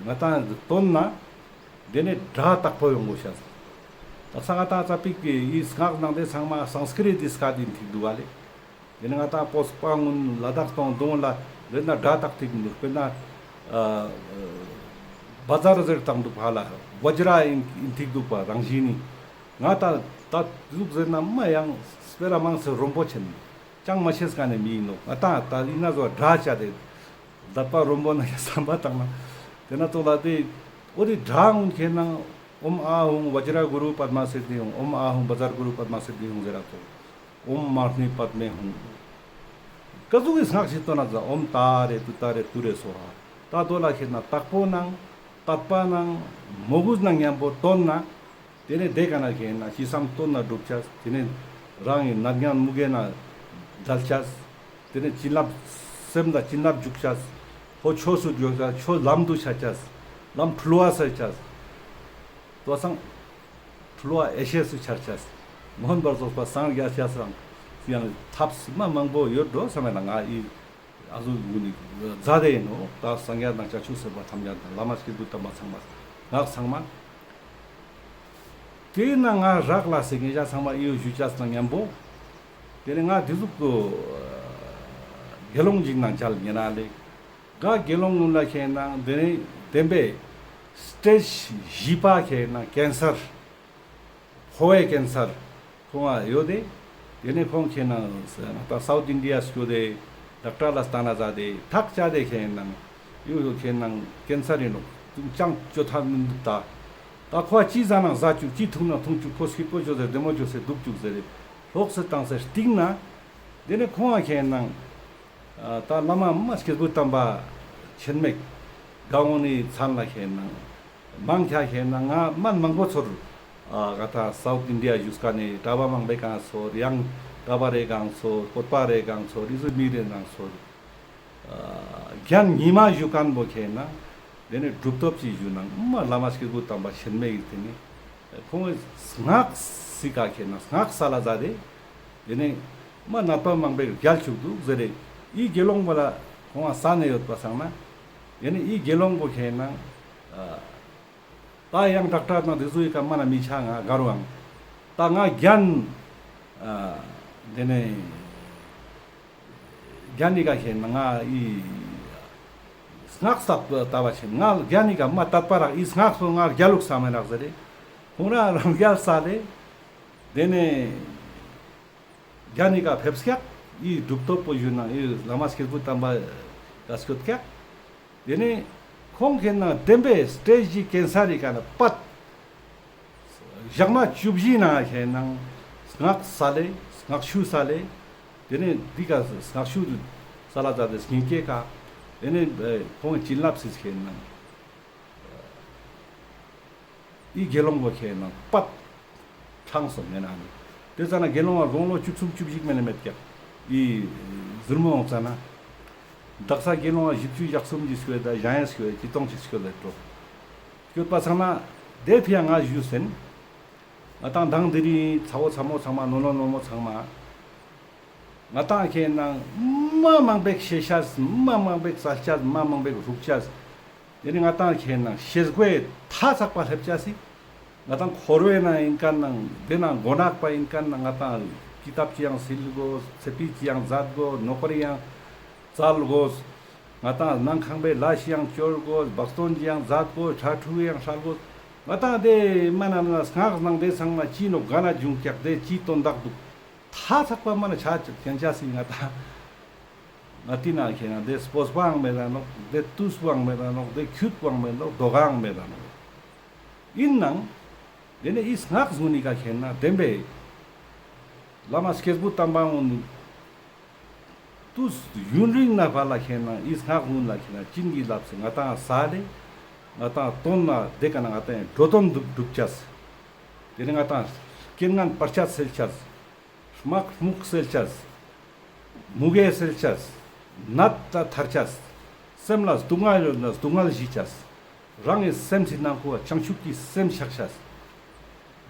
ང་ཏང་བཏོན་ན་དེ་ནས་སྒྲ་དག་པོ་ཡོང་དགོས་ཤེས། དག་ས་ང་ཏང་ཙ་པིག་གི་ཨི་སྔགས་ནང་དེ་ཚང་མ་སཾསྐྲྀཏ་དི་སྐད་ཡིན་ཐིག་འདུག་བ་ལེ། དེ་ནས་ང་ཏང་སྤོས་པ་གུན་ལ་དྭགས་དང་དུང་ལ་ལེན་ན་སྒྲ་དག་ཐིག་འདུག། དཔེར་ན་ཨ་བ་ཛར་ཟེར་དང་འདུག་ཧ་ལ་བ་ཇྲ་ཡིན་ཐིག་འདུག་པ་རང་བཞིན་ནི། ང་ཏང་ད་ཟུག་ཟེར་ན་མ་ཡང་སྤེ་ར་མང་སེ་རོམ་པོ་ཆེན་ཅང་མ་ཤེས་མཁན་ནི་མི་ཡིན་ནོག། ང་ཏང་ད་ཡིན་ན་བཟོ་སྒྲ་བྱ་དེ་ དད་པ་རོམ་པོ་ནང་བསམ་པ་བཏང་ན། དེ་ན་ཙོགས་ལ་དེ་འོ་དེ་སྒྲ་འོང་ཁེ་ན་ཨོཾ་ཨཱཿཧཱུྃ་བཛྲ་གུ་རུ་པདྨ་སིདྡྷི་ཧཱུྃ། ཨོཾ་ཨཱཿཧཱུྃ་བཛྲ་གུ་རུ་པདྨ་སིདྡྷི་ཧཱུྃ་ཟེར་ར་ཙོགས། ཨོཾ་མ་ཎི་པདྨེ་ཧཱུྃ། ཀ་ཟུག་གི་སྔགས་ཤིག་བཏོན་ན་ཙ། ཨོཾ་ཏཱ་རེ་ཏུཏྟཱ་རེ་ཏུ་རེ་སྭཱ་ཧཱ། ད་དོ་ལ་ཁེ་ན་དྭགས་པོ་ནང་དད་པ་ནང་མོས་གུས་ནང་མཉམ་པོ་བཏོན་ན། དེ་ནས་དེ་ཀ་ན་ཁེ་ན་ཅི་བསམ་དོན་ན་འགྲུབ་ཅེས། དེ་ནས་རང་གི་ནད་ངན་མུ་གེ་ན་བྲལ་ཅེས། དེ་ནས་བྱིན་རླབས་སེམས་ལ་བྱིན་རླབས་འཇུག་ཅེས། ལྷོ་ཕྱོགས་སུ་འགྲོ་ཅེས། ཆོས་ལམ་དུ་ཆ་ཅེས། ལམ་འཁྲུལ་བ་སེལ་ཅེས། དོ་སང་འཁྲུལ་བ་ཡེ་ཤེས་སུ་འཆར་ཅེས། མངོན་པར་རྫོགས་པ་སངས་རྒྱས་ཅེས་རང་ཡང་ཐབས་མ་མང་པོ་ཡོད་འགྲོ་བསམ་ཡ་ན། ང་ཨི་ཨ་ཟུག་གུན་ནི་མཛད་དེ་ཡིན་ནོ། ད་སངས་རྒྱས་དང་བྱང་ཆུབ་སེམས་དཔའ་ཐམས་ཅད་དང་བླ་མ་སྐྱེས་བུ་དམ་པ་ཚང་མ་སྔགས་ཚང་མ། དེ་ན་ང་རག་ལས་སི་ཉེ་ཞ་ཚང་མ་ཨི་བོ་ཞུ་ཅེས་དང་མཉམ་པོ། དེ་ནས་ང་དེ་ཟུག་གི་དགེ་སློང་ཞིག་ནང་མཇལ་ཉེ་ན་ལེ། ག་དགེ་སློང་གུན་ལ་ཁེ་ན་དེ་ནས་བདེན་པའི་སི་ཊེཇ་བཞི་པ་ཁེ་ན་ཀེན་སར། ཕོ་བའི་ཀེན་སར་ཁོང་ང་ཡོད་དེ། དེ་ནས་ཁོང་ཁེ་ན་ད་སའུཐ་ཨིན་ཌི་ཡ་སྐྱོད་དེ་ཌོག་ཊར་ལ་སྟན་ན་མཛད་དེ་ཐག་བཅད་དེ་ཁེ་ན་ཡོད་ཡོད་ཁེ་ན་ཀེན་སར་ཡིན་ནོ། ཅང་བཅོ་ཐབས་མི་འདུག་ད། ད་ཁོ་ཅི་ཟ་ན་ཟ་བཅུག་ཅི་འཐུང་ན་འཐུང་བཅུག་ཁོ་སྐྱིད་པོ་བཅོས་ཏེ་བདེ་མོ་བཅོས་ཏེ་འདུག་བཅུག་ཟེར་རེ་ལོགས་སུ་བཏང་སྟེ་སྟིང་ན། དེ་ནས་ཁོང་ང་ཁེ་ན་ད་བླ་མ་མ་སྐྱེས་བུ་དམ་པ་ཆེན་མོ་ག་འོང་ནི་མཚན་ལ་ཁེ་ན་མང་ཆེ་ཁེ་ན་ང་མན་མང་པོ་ཚོར། ཨ་ག་ད་སའུཐ་ཨིན་ཌི་ཡ་བཞུགས་ཀ་ནས་གྲྭ་པ་མང་པོའི་གང་ཚོར། ཡང་གྲྭ་པ་རེ་གང་ཚོར། བོད་པ་རེ་གང་ཚོར། ཨི་ཟུག་མི་རེ་གང་ཚོར། ཨ་རྒན་ཉི་མ་བཞུགས་མཁན་པོ་ཁེ་ན་དེ་ནས་གྲུབ་ཐོབ་ཅིག་བཞུགས་ན་མ་བླ་མ་སྐྱེས་བུ་དམ་པ་ཆེན་མོ་ཡིན། དེ་ནས་ཁོང་སྔགས་སི་ཀ་ཁེ་ན་སྔགས་སལ་ལ་མཛད་དེ། དེ་ནས་མ་ནད་པ་མང་པོ་རྒྱལ་བཅུག་འདུག་ཟེར་རེ། ཨི་དགེ་སློང་པོ་ལ་ཁོང་ང་ས་ནས་ཡོད་པ་སང་ན། དེ་ནས་ཨི་དགེ་སློང་པོ་ཁེ་ན་ཨ་ད་ཡང་ཌོག་ཊར་དང་དེ་ཚོ་ཡི་ཀ་མ་ན་མི་ཆ་ང་དགའ་རུའང་། ད་ང་རྒན་ཨ་དེ་ནས་རྒན་ནི་ཀ་ཁེ་ན་ང་ཨི་སྔགས་སལ་ལྟ་བ་ཆེན། ང་རྒན་ནི་ཀ་མ་དད་པ་རག། ཨི་སྔགས་སོ་ང་རྒྱལ་ལུགས་ས་མེད་རག་ཟེར་རེ། ཁོང་རང་རང་རྒྱལ་ས་ལེ། དེ་ནས་རྒན་ནི་ཀ་ཕེབས་ཀྱག། ཨི་གྲུབ་ཐོབ་པོ་བཞུགས་ན་ཨི་བླ་མ་སྐྱེས་བུ་དམ་པ་ག་སྐྱོད་ཀྱག། དེ་ནས་ཁོང་ཁེ་ན་བདེན་པའི་སི་ཊེཇ་ཀེན་སར་རི་ཀ་ན་པད། ཞག་མ་བཅུ་བཞི་ན་ཁེ་ན་སྔགས་སལ་ལེ། སྔགས་ཆུ་སལ་ལེ། དེ་ནས་འདི་ཀ་སྔགས་ཆུ་སལ་ལ་མཛད་དེ་སྙིང་སྐྱེ་ཀ། དེ་ནས་ཁོང་བྱིན་རླབས་སི་ཁེ་ན་ཨི་དགེ་སློང་པོ་ཁེ་ན་པད་ཕྲང་སོང་ངེ་ན་ནི། དེ་ཙ་ན་དགེ་སློང་བ་དགུང་ལོ་བཅུ་གསུམ་བཅུ་བཞི་མེད་ན་མེད་ཀྱག། ཨི་ཟུར་མོ་འོང་ཙ་ན། དག་ས་དགེ་སློང་བ་བཞི་བཅུ་ཞེ་གསུམ་ཅིག་སྐྱོད་ད་ཞང་ཡང་སྐྱོད་ཅི་གཏོང་ཅིག་སྐྱོད་ལེ་འགྲོ། སྐྱོད་པ་ཚང་ན་དེ་ཕི་ཡ་ང་ཞུས་ཟིན། ང་དང་དང་དེ་རིང་ཚ་བོ་ཚ་མོ་ཚང་མ་ནོ་ནོ་ནོ་མོ་ཚང་མ། ང་དང་ཁེ་ན་མ་མང་པོ་ཤེས་ཤེས། མ་མང་པོ་སལ་ཤེས། མ་མང་པོ་རུག་ཤེས། དེ་ནི་ང་དང་ཁེ་ན་ཤེས་དགོས་ཐ་ཚག་པ་སླེབས་ཅེས་སི། ང་དང་འཁོར་བའི་ནང་ཡིན་མཁན་ནང་དེ་ནང་མགོ་ནག་པ་ཡིན་མཁན་ནང་ང་དང་ཀི་ཏབ་ཅི་ཡང་སིལ་དགོས། ཚེ་ཕི་ཅི་ཡང་མཛད་དགོས། ནོ་ཀོ་རི་ཡང་བཙལ་དགོས། ང་དང་ནང་ཁང་པའི་ལས་ཅི་ཡང་བཅོ་དགོས། བག་སྟོན་ཅི་ཡང་མཛད་དགོས། ཁྲ་ཁྲུ་ཡང་ཧྲལ་དགོས། ང་དང་དེ་མ་ན་མ་ན་སྔགས་ནང་དེ་ཚང་མ་ཅི་ནོ་ག་ན་བྱུང་ཀྱག། དེ་ཅི་དོན་དག་འདུག། ཐ་ཚག་པ་མ་ན་ཆ་ཅིག་ཁྱེན་ཆ་སི་ང་དང་། ང་ཏི་ན་ཁེ་ན་དེ་སྤོས་པའང་མེད་ད་ནོག། དེ་ཏུས་པོའང་མེད་ད་ནོག། དེ་ཁྱུད་པོའང་མེད་ནོག། དོ་གའང་མེད་ད་ནོག། ཡིན་ནང་དེ་ནས་ཨི་སྔགས་གུན་ནི་ཀ་ཁེ་ན་བདེན་པའི་བླ་མ་སྐྱེས་བུ་དམ་པ་གུན་ནི་ཏུས་ཡུན་རིང་ན་བར་ལ་ཁེ་ན་ཨི་སྔགས་གུན་ལ་ཁེ་ན་བྱིན་གྱིས་བརླབས་སེ་ང་དང་སལ་ལེ། ང་དང་དོན་ན་དེ་ཀ་ན་ང་དང་འགྲོ་དོན་འགྲུབ་འགྲུབ་ཅེས། དེ་ནས་ང་དང་རྐྱེན་ངན་བར་ཆད་སེལ་ཅེས། མག་མུག་སེལ་ཅེས། མུ་གེ་སེལ་ཅེས། ནད་ད་ཐར་ཅེས། སེམས་ལ་སྡུག་བསྔལ་ཡོད་ན་སྡུག་བསྔལ་ཞི་ཅེས། རང་གི་སེམས་སི་ནང་ཁུ་བ་བྱང་ཆུབ་ཀྱི་སེམས་ཆགས་ཅེས།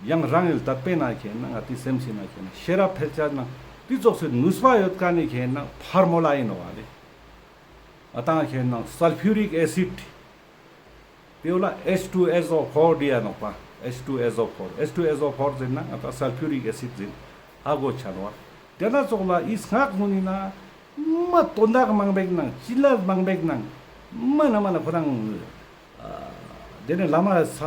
ཡང་རང་གི་དད་པའི་ནང་ཁེ་ན་ང་ཏི་སེམས་སི་ནང་ཁེ་ན་ཤེས་རབ་འཕེལ་ཅེས་ནང་དེ་ཙོགས་སི་ནུས་པ་ཡོད་མཁན་ནི་ཁེ་ན་ཕར་མོ་ལ་ཡིན་ནོག་ལེ། ང་དང་ཁེ་ན་སལ་ཕུ་རིག་ཨེ་སིཌ། དེ་བོ་ལ་ཨེཆ་ཊུ་ཨེས་ཨོ་ཕོར་དེ་ཡ་ནོག་པ། ཨེཆ་ཊུ་ཨེས་ཨོ་ཕོར། ཨེཆ་ཊུ་ཨེས་ཨོ་ཕོར་ཟེར་ན་ང་དང་སལ་ཕུ་རིག་ཨེ་སིཌ་ཟེར་ཧ་གོ་ཆ་ནོག། དེ་ན་ཙོགས་ལ་ཨི་སྔགས་གུན་ནི་ན་མ་དོན་དག་མང་པོའི་ནང་བྱིན་རླབས་མང་པོའི་ནང་མ་ན་མ་ན་ཁོ་རང་ཨ་དེ་ནས་བླ་མ་ས་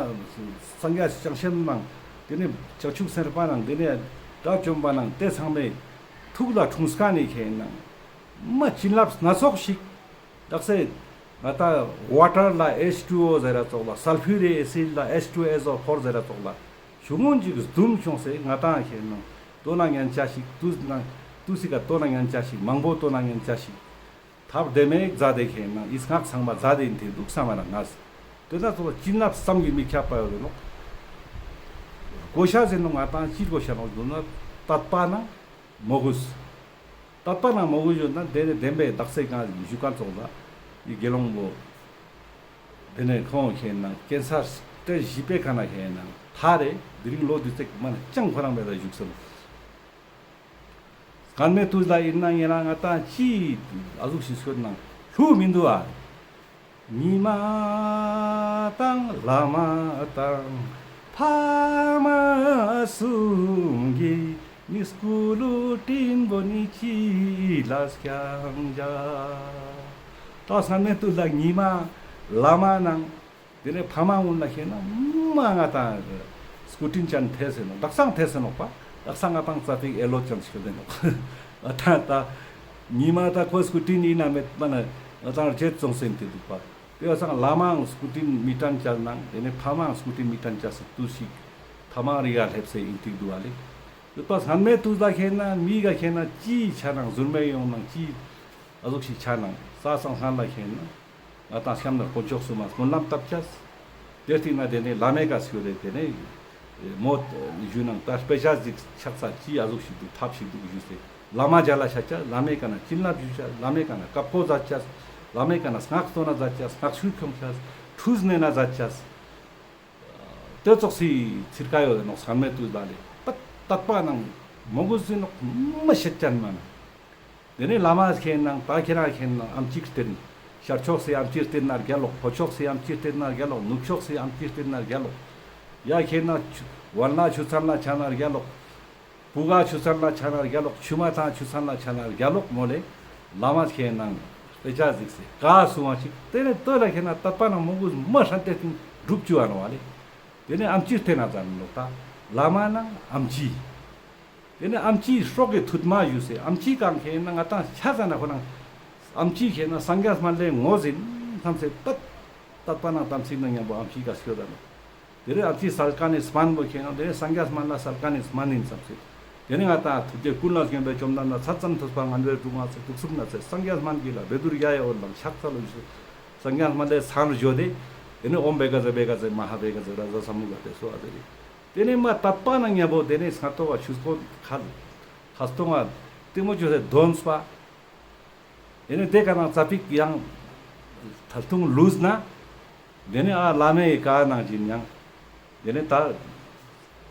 སངས་རྒྱས་བྱང་སེམས་ནང་དེ་ནས་བྱང་ཆུབ་སེམས་དཔའ་ནང་དེ་ནས་དགྲ་བཅོམ་པ་ནང་དེ་ཚང་མའི་ཐུགས་ལ་འཁྲུངས་མཁན་ནི་ཁེ་ན་མ་བྱིན་རླབས་སྣ་ཚོགས་ཤིག། དག་ས་ང་ཏང་ཝ་ཊར་ལ་ཨེཆ་ཊུ་ཨོ་ཟེར་ར་ཙོགས་ལ་སལ་ཕུ་རིག་ཨེ་སིཌ་ལ་ཨེཆ་ཊུ་ཨེས་ཨོ་ཕོར་ཟེར་ར་ཙོགས་ལ་ཆུ་ངུན་ཅིག་ཟུམ་ཆུང་སེ་ང་ཏང་ཁེ་ནང་ལྟོ་ན་ཉན་ཆ་ཞིག་ཏུས་ན་ཏུས་སི་ཀ་ལྟོ་ན་ཉན་ཆ་ཞིག་མང་པོ་ལྟོ་ན་ཉན་ཆ་ཞིག་ཐབས་བདེ་མོ་མཛད་དེ་ཁེ་ནང་ཨི་སྔགས་ཚང་མ་མཛད་དེ་ཨིན་ཏེ་འདུག་བསམ་མ་རང་ངས། དེ་ན་ཙོགས་ལ་བྱིན་རླབས་བསམ་གྱིས་མི་ཁྱབ་པ་ཡོད་ནོག། གོ་ཤ་ཟེར་ནོག་ང་ཏང་ཅི་གོ་ཤ་ནོག་འདུག་ན་དད་པ་ནང་མོས་གུས། དད་པ་ནང་མོས་གུས་ཡོད་ན་དེ་ནི་བདེན་པའི་དག་ས་གང་ཞུ་ཁན་ཙོགས་ལ་ཨི་དགེ་སློང་བོ་དེ་ནས་ཁོང་ཁེ་ནང་ཀེན་སར་སྟེ་བཞི་པའི་ཁ་ན་ཁེ་ནང་ཐར་རེ་དེ་རིང་ལོ་དུས་ཚིགས་མ་ན་ཅང་ཁོ་རང་མེད་ལ་བཞུགས་སོང་། སྔན་མའི་དུས་ལ་ཨིན་ན་ཡིན་ན་ང་ཏང་ཅི་ཨ་ཟུག་ཞིག་སྐྱོད་ན་ལྷུ་མི་འདུག་ཨ། ཉི་མ་དང་བླ་མ་དང་ཕ་མ་གསུམ་གྱིས་ནི་སྐུ་ལུས་སྤྲིན་པོ་ནི་ཅི་ལ་སྐྱང་བྱ། ད་སྔན་མའི་དུས་ལ་ཉི་མ་བླ་མ་ནང་དེ་ནས་ཕ་མ་གུན་ལ་ཁེ་ནང་མ་ང་ཏང་སྐུ་དྲིན་ཅན་ཐེ་སེ་ནོག། དག་སང་ཐེ་སེ་ནོག་པ། དག་སང་ང་ཏང་ཙ་པིག་ཨེ་ལོ་ཅན་ཞིག་ཡོད་དེ་ནོག། ཨ་ད་ད་ཉི་མ་ད་ཁོ་སྐུ་དྲིན་ཨིན་ན་མེད་པ་ན་ང་ཏང་རྗེད་སོང་སེ་ཨིན་ཏེ་འདུག་པ། དེ་བ་སང་བླ་མའང་སྐུ་དྲིན་མི་དྲན་ཅས་ནང་དེ་ནས་ཕ་མའང་སྐུ་དྲིན་མི་དྲན་ཅས་སི་དུས་ཤིག་ཐ་མ་རི་ཡ་སླེབས་སེ་ཨིན་ཏེ་འདུག་པ་ལེ། ཡོད་པ་སྔན་མའི་དུས་ལ་ཁེ་ནང་མི་ག་ཁེ་ནང་ཅི་ཆ་ནང་ཟུར་མེ་ཡོང་ནང་ཅི་ཨ་ཟུག་ཞིག་ཆ་ནང་ས་སང་སྔན་ལ་ཁེ་ནང་ང་ཏང་སྐྱབས་གནས་དཀོན་མཆོག་གསུམ་མ་སྨོན་ལམ་བཏབ་ཅས། དེ་སྟིང་ན་དེ་ནས་བླ་མའི་ཀ་སྐྱོད་དེ་དེ་ནས་མོ་ཞུ་ནང་ད་དཔེ་ཆ་ཞིག་ཆགས་ས་ཅི་ཨ་ཟུག་ཞིག་འདུག་ཐབས་ཞིག་འདུག་ཞུས་སེ་བླ་མ་མཇལ་ལ་ཆ་ཅས། བླ་མའི་ཀ་ན་བྱིན་རླབས་ཞུ་ཅས། བླ་མའི་ཀ་ན་བཀའ་བསྒོ་མཛད་ཅས། བླ་མའི་ཀ་ན་སྔགས་བཏོན་ན་མཛད་ཅས། སྔགས་ཆུ་ཁྱོང་ཅས། ཁྲུས་ནེ་ན་མཛད་ཅས། དེ་ཙོགས་སི་ཚིར་ཀ་ཡོད་ནོག། སྔན་མའི་དུས་ལ་ལེ་པ་དད་པ་ནང་མོས་གུས་ཟེར་ནོག་མ་ཤེས་ཅན་མ་ན། དེ་ནས་བླ་མ་ཁེ་ནང་ད་ཁྱེ་རང་ཁེ་ནང་ཨམ་ཅིག་སྟེར། ཤར་ཕྱོགས་སི་ཨམ་ཅིག་སྟེར་ན་རྒྱལ་ལོག། ལྷོ་ཕྱོགས་སི་ཨམ་ཅིག་སྟེར་ན་རྒྱལ་ལོག། ནུབ་ཕྱོགས་སི་ཨམ་ཅིག་སྟེར་ན་རྒྱལ་ལོག། ཡ་ཁེ་ནང་ཆུ་ཝན་ལ་ཆུ་ཚན་ལ་ཆ་ན་རྒྱལ་ལོག། བུ་ག་ཆུ་ཚན་ལ་ཆ་ན་རྒྱལ་ལོག། ཆུ་མ་ཐང་ཆུ་ཚན་ལ་ཆ་ན་རྒྱལ་ལོག་མོ་ལེ། བླ་མ་ཁེ་ནང་དཔེ་ཆ་གཟིགས་སེ་ཀ་སུ་བ་ཅིག་དེ་ནས་ལྟོས་ལ་ཁེ་ནང་དད་པ་ནང་མོས་གུས་མ་ཧྲན་ཏེ་སྟིང་སྒྲུབ་བཅུག་ཨ་ནོག་པ་ལེ། དེ་ནས་ཨམ་ཅིག་སྟེར་ན་ཙམ་ལོག་ད། བླ་མ་ནང་ཨམ་ཅིག། དེ་ནས་ཨམ་ཆིའི་སྲོག་གི་ཐུར་མ་ཞུས་སེ་ཨམ་ཆི་གང་ཁེ་ན་ང་ཏང་ཆ་ས་ན་ཁོ་རང་ཨམ་ཆི་ཁེ་ན་སངས་རྒྱས་སྨན་ལས་ངོ་ཟིན་བསམ་སེ་དད་དད་པ་ནང་དམ་ཚིག་ནང་མཉམ་པོ་ཨམ་ཆི་ག་སྐྱོད་ད་ནོག། དེ་ནས་ཨམ་ཆི་སལ་ཀ་ནི་སྨན་པོ་ཁེ་ན་དེ་ནས་སངས་རྒྱས་སྨན་ལ་སལ་ཀ་ནི་སྨན་ཡིན་བསམ་སེ། དེ་ནས་ང་ཏང་ཐུགས་རྗེ་ཀུན་ལ་བརྩོན་པའི་བཅོམ་ལྡན་འདས་ཚད་ཙམ་ཐུབ་པ་ངན་པའི་སྡུག་བསྔལ་ཚེ་དུག་གསུམ་ན་ཚེ་སངས་རྒྱས་སྨན་གྱི་ལ་བཻ་ཌཱུརྱ་ཡ་འོད་ལམ་ཕྱག་འཚལ་ལོ་ཞུ། སངས་རྒྱས་སྨན་ལས་སར་བརྗོད་དེ། དེ་ནས་ཨོཾ་བྷེ་ག་ཛ་བྷེ་ག་ཛ་མ་ཧཱ་བྷེ་ག་ཛ་ར་ཛ་ས་མུ་ག་དེ་སོ་ཨ་དེ་རེ། དེ་ནས་མ་དད་པ་ནང་མཉམ་པོ་དེ་ནས་སྔ་ཏོག་བ་ཆུ་སྐོར་ཁ་ཁ་སྟོང་བ་ལྟད་མོ་ཅོས་ཏེ་འདོན་སྤ། དེ་ནས་དེ་ཀ་ནང་ཙ་པིག་ཡང་ཐལ་ཐུང་ལུས་ན། དེ་ནས་ཨ་བླ་མའི་ཀ་ནང་བཞིན་ཡང་། དེ་ནས་ད་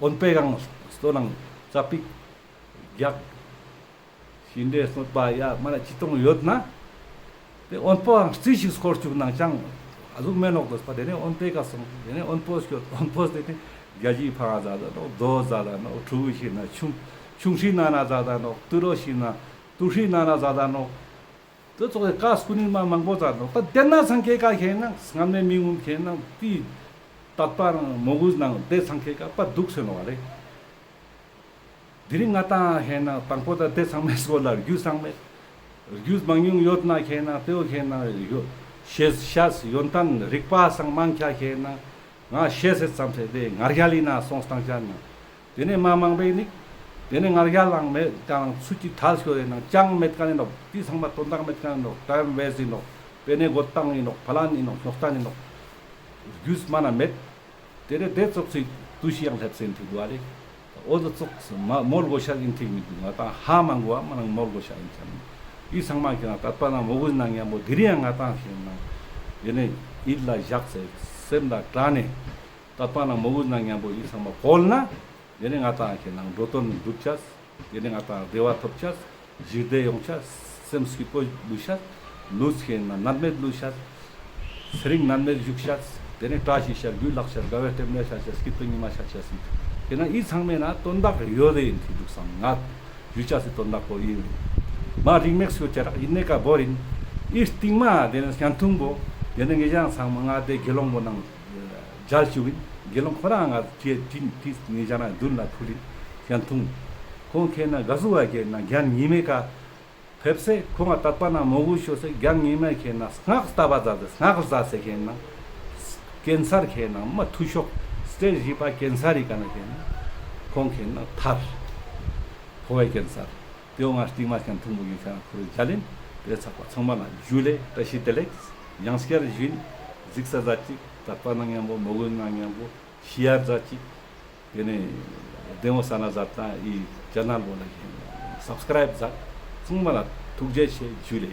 འོན་པའི་གང་སྟོ་ནང་ཙ་པིག་རྒྱག། ཤིང་འབྲས་སྣོད་པ་ཡ་མ་ན་ཅི་གཏོང་ཡོད་ན། དེ་དབོན་པོའང་རྩི་ཞིག་སྐོར་བཅུག་ནང་ཅང་ཨ་ཟུག་མེ་ནོག་དོས་པ། དེ་ནས་དབོན་པོའི་ཀ་སོང་། དེ་ནས་དབོན་པོ་སྐྱོད། དབོན་པོ་དེ་ནས་རྒྱ་ཇིའི་ཕང་ང་ཛད་ད་ནོག། རྡོ་ཛད་ད་ནོག། ཕྲུ་གུ་ཤི་ན་ཆུང་ཆུང་ཧྲིའི་ནང་ན་ཛད་ད་ནོག། ཏུ་རོ་ཤི་ན་ཏུ་ཧྲིའི་ནང་ན་ཛད་ད་ནོག། དེ་ཙོགས་སི་ཀ་སྐུ་ནི་མ་མང་པོ་ཛད་ནོག། ད་དེ་ན་སང་ཁེ་ཀ་ཁེ་ན་སྔ་མའི་མི་ངུན་ཁེ་ན་དེ་དད་པ་རང་མོས་གུས་ནང་དེ་སང་ཁེ་ཀ་པ་དུག་སེ་ནོག་པ་ལེ། དེ་རིང་ང་ཏང་ཁེ་ན་དང་པོ་ད་དེ་ཚང་མའི་སྐོར་ལ་རྒྱུས་ཚང་མེད། རྒྱུས་མང་ཉུང་ཡོད་ན་ཁེ་ན་དེའོ་ཁེ་ན་ཡོད་ཤེས་ཤེས་ཡོན་ཏན་རིག་པ་སང་མང་ཁྱ་ཁེ་ན་ང་ཤེས་སེ་ཙམ་སེ་དེ་ང་རྒྱལ་ལི་ན་སོང་སྟངས་ཅན་ན། དེ་ནས་མ་མང་པོའི་ནི། དེ་ནས་ང་རྒྱལ་ལང་མེད་ཀྱང་ཚུལ་གྱི་ཐལ་ཤོར་རེ་ན་ཅང་མེད་ཀ་ནི་ནོག། དེ་ཚང་མ་དོན་དག་མེད་ཀ་ནི་ནོག། ཊའིམ་ཝེསྟ་ཡིན་ནོག། པེ་ནེ་གོ་ཏང་ཡིན་ནོག། ཕ་ལན་ཡིན་ནོག། ཉོག་ཏང་ཡིན་ནོག། རྒྱུས་མ་ན་མེད། དེ་རེ་དེ་ཙོགས་སི་དུས་ཤིག་ཡང་སླེབས་སེ་ཐུག་དུག་པ་ལེ། འོ་དེ་ཙོགས་མ་མོལ་དགོས་ཤ་ཡིན་ཐིག་མི་འདུག། ང་ཏང་ཧ་མ་གོ་བ་མ་ནང་མོལ་དགོས་ཤ་ཡིན་ཁྱམ། འི་ཚང་མ་ཁྱེད་རང་དད་པ་ནང་མོས་གུས་ནང་མཉམ་པོ་དེ་རིང་ཡང་ང་ཏང་ཁྱེད་རང་ཡེ་ནས་ཡིད་ལ་བཞག་སེ་སེམས་ལ་དྲན་ནས་དད་པ་ནང་མོས་གུས་ནང་མཉམ་པོ་འི་ཚང་མ་བཀོལ་ན། དེ་ནས་ང་ཏང་ཁྱེད་ནང་འགྲོ་དོན་འགྲུབ་ཆས། དེ་ནས་ང་ཏང་བདེ་བ་ཐོབ་ཆས། ཞི་བདེ་ཡོང་ཆས། སེམས་སྐྱིད་པོ་འདུག་ཆས། ལུས་ཁྱེད་ནང་ནད་མེད་ལུས་ཆས། ཚེ་རིང་ནད་མེད་བཞུགས་ཆས། དེ་ནས་བཀྲ་ཤིས་ཤར་རྒྱུ་ལག་ཆས་དགའ་བའི་རྟེན་འབྲེལ་ཆ་ཆས། སྐྱིད་པོ་ཉི་མ་ཆ་ཆས་ཟིན། དེ་ན་འི་ཚང་མའི་ན་དོན་དག་ཡོད་དེ་ཡིན་ཐིག་འདུག་སམ་ང་ཞུ་ཆས་སི་དོན་དག་པོ་ཡིན། མ་རིང་མེག་སོ་ཆ་རག་ཡིན་ནས་ཀ་བོ་རིན། འི་སྟིང་མ་དེ་ནས་སྙན་ཐུང་པོ་དེ་ནས་ངེད་ཅག་ཚང་མ་ང་དེ་དགེ་སློང་པོ་ནང་མཇལ་བཅུག་ཡིན། དགེ་སློང་ཁོ་རང་ང་ཅེ་ཅིན་ཏིས་ངེད་ཅག་ན་མདུན་ལ་ཕུལ་ཡིན། ཡང་ཐུང་། ཁོང་ཁེ་ན་ག་ཟུ་བ་ཁེ་ན་རྒྱན་ཉི་མའི་ཀ་ ཕེབས་སེ་ཁོང་ང་དད་པ་ནང་མོས་གུས་ཅོས་སེ་རྒྱང་ཉི་མ་ཁེན་ན་སྔགས་བཏབ་པ་མཛད་དེ་སྔགས་བཟླས་སེ་ཁེན་ན་ཀེན་སར་ཁེན་ན་མ་ཐུ་ཤོག་སྟེཇ་བཞི་པ་ཀེན་སར་རི་ཀ་ནེ་ཁེན་ན་ཁོང་ཁེན་ན་ཐར། ཕོ་བའི་ཀེན་སར། ཏེའོ་ང་སྟིང་མ་ཁེན་ཐུང་མོ་གི་ཁེན་ན་ཁོ་རེ་མཇལ་ཨིན། ཏེ་ཚག་པ་ཚང་མ་ལ་ཇུ་ལེ་བཀྲ་ཤིས་བདེ་ལེགས། ཡང་སྐྱར་ཞུ་ཨིན། གཟིགས་ས་མཛད་ཅིག། དད་པ་ནང་མཉམ་པོ་མོས་གུས་ནང་མཉམ་པོ་ཤེར་མཛད་ཅིག། ཏེ་ནེ་བདེ་མོ་ས་ན་མཛད་དང་འི་ཅེ་ནལ་བོ་ལ་ཁེན་ན་སབ་སི་ཀ་རའིབ་མཛད། ཚང་མ་ལ་ཐུགས་རྗེ་ཆེ། ཇུ་ལེ།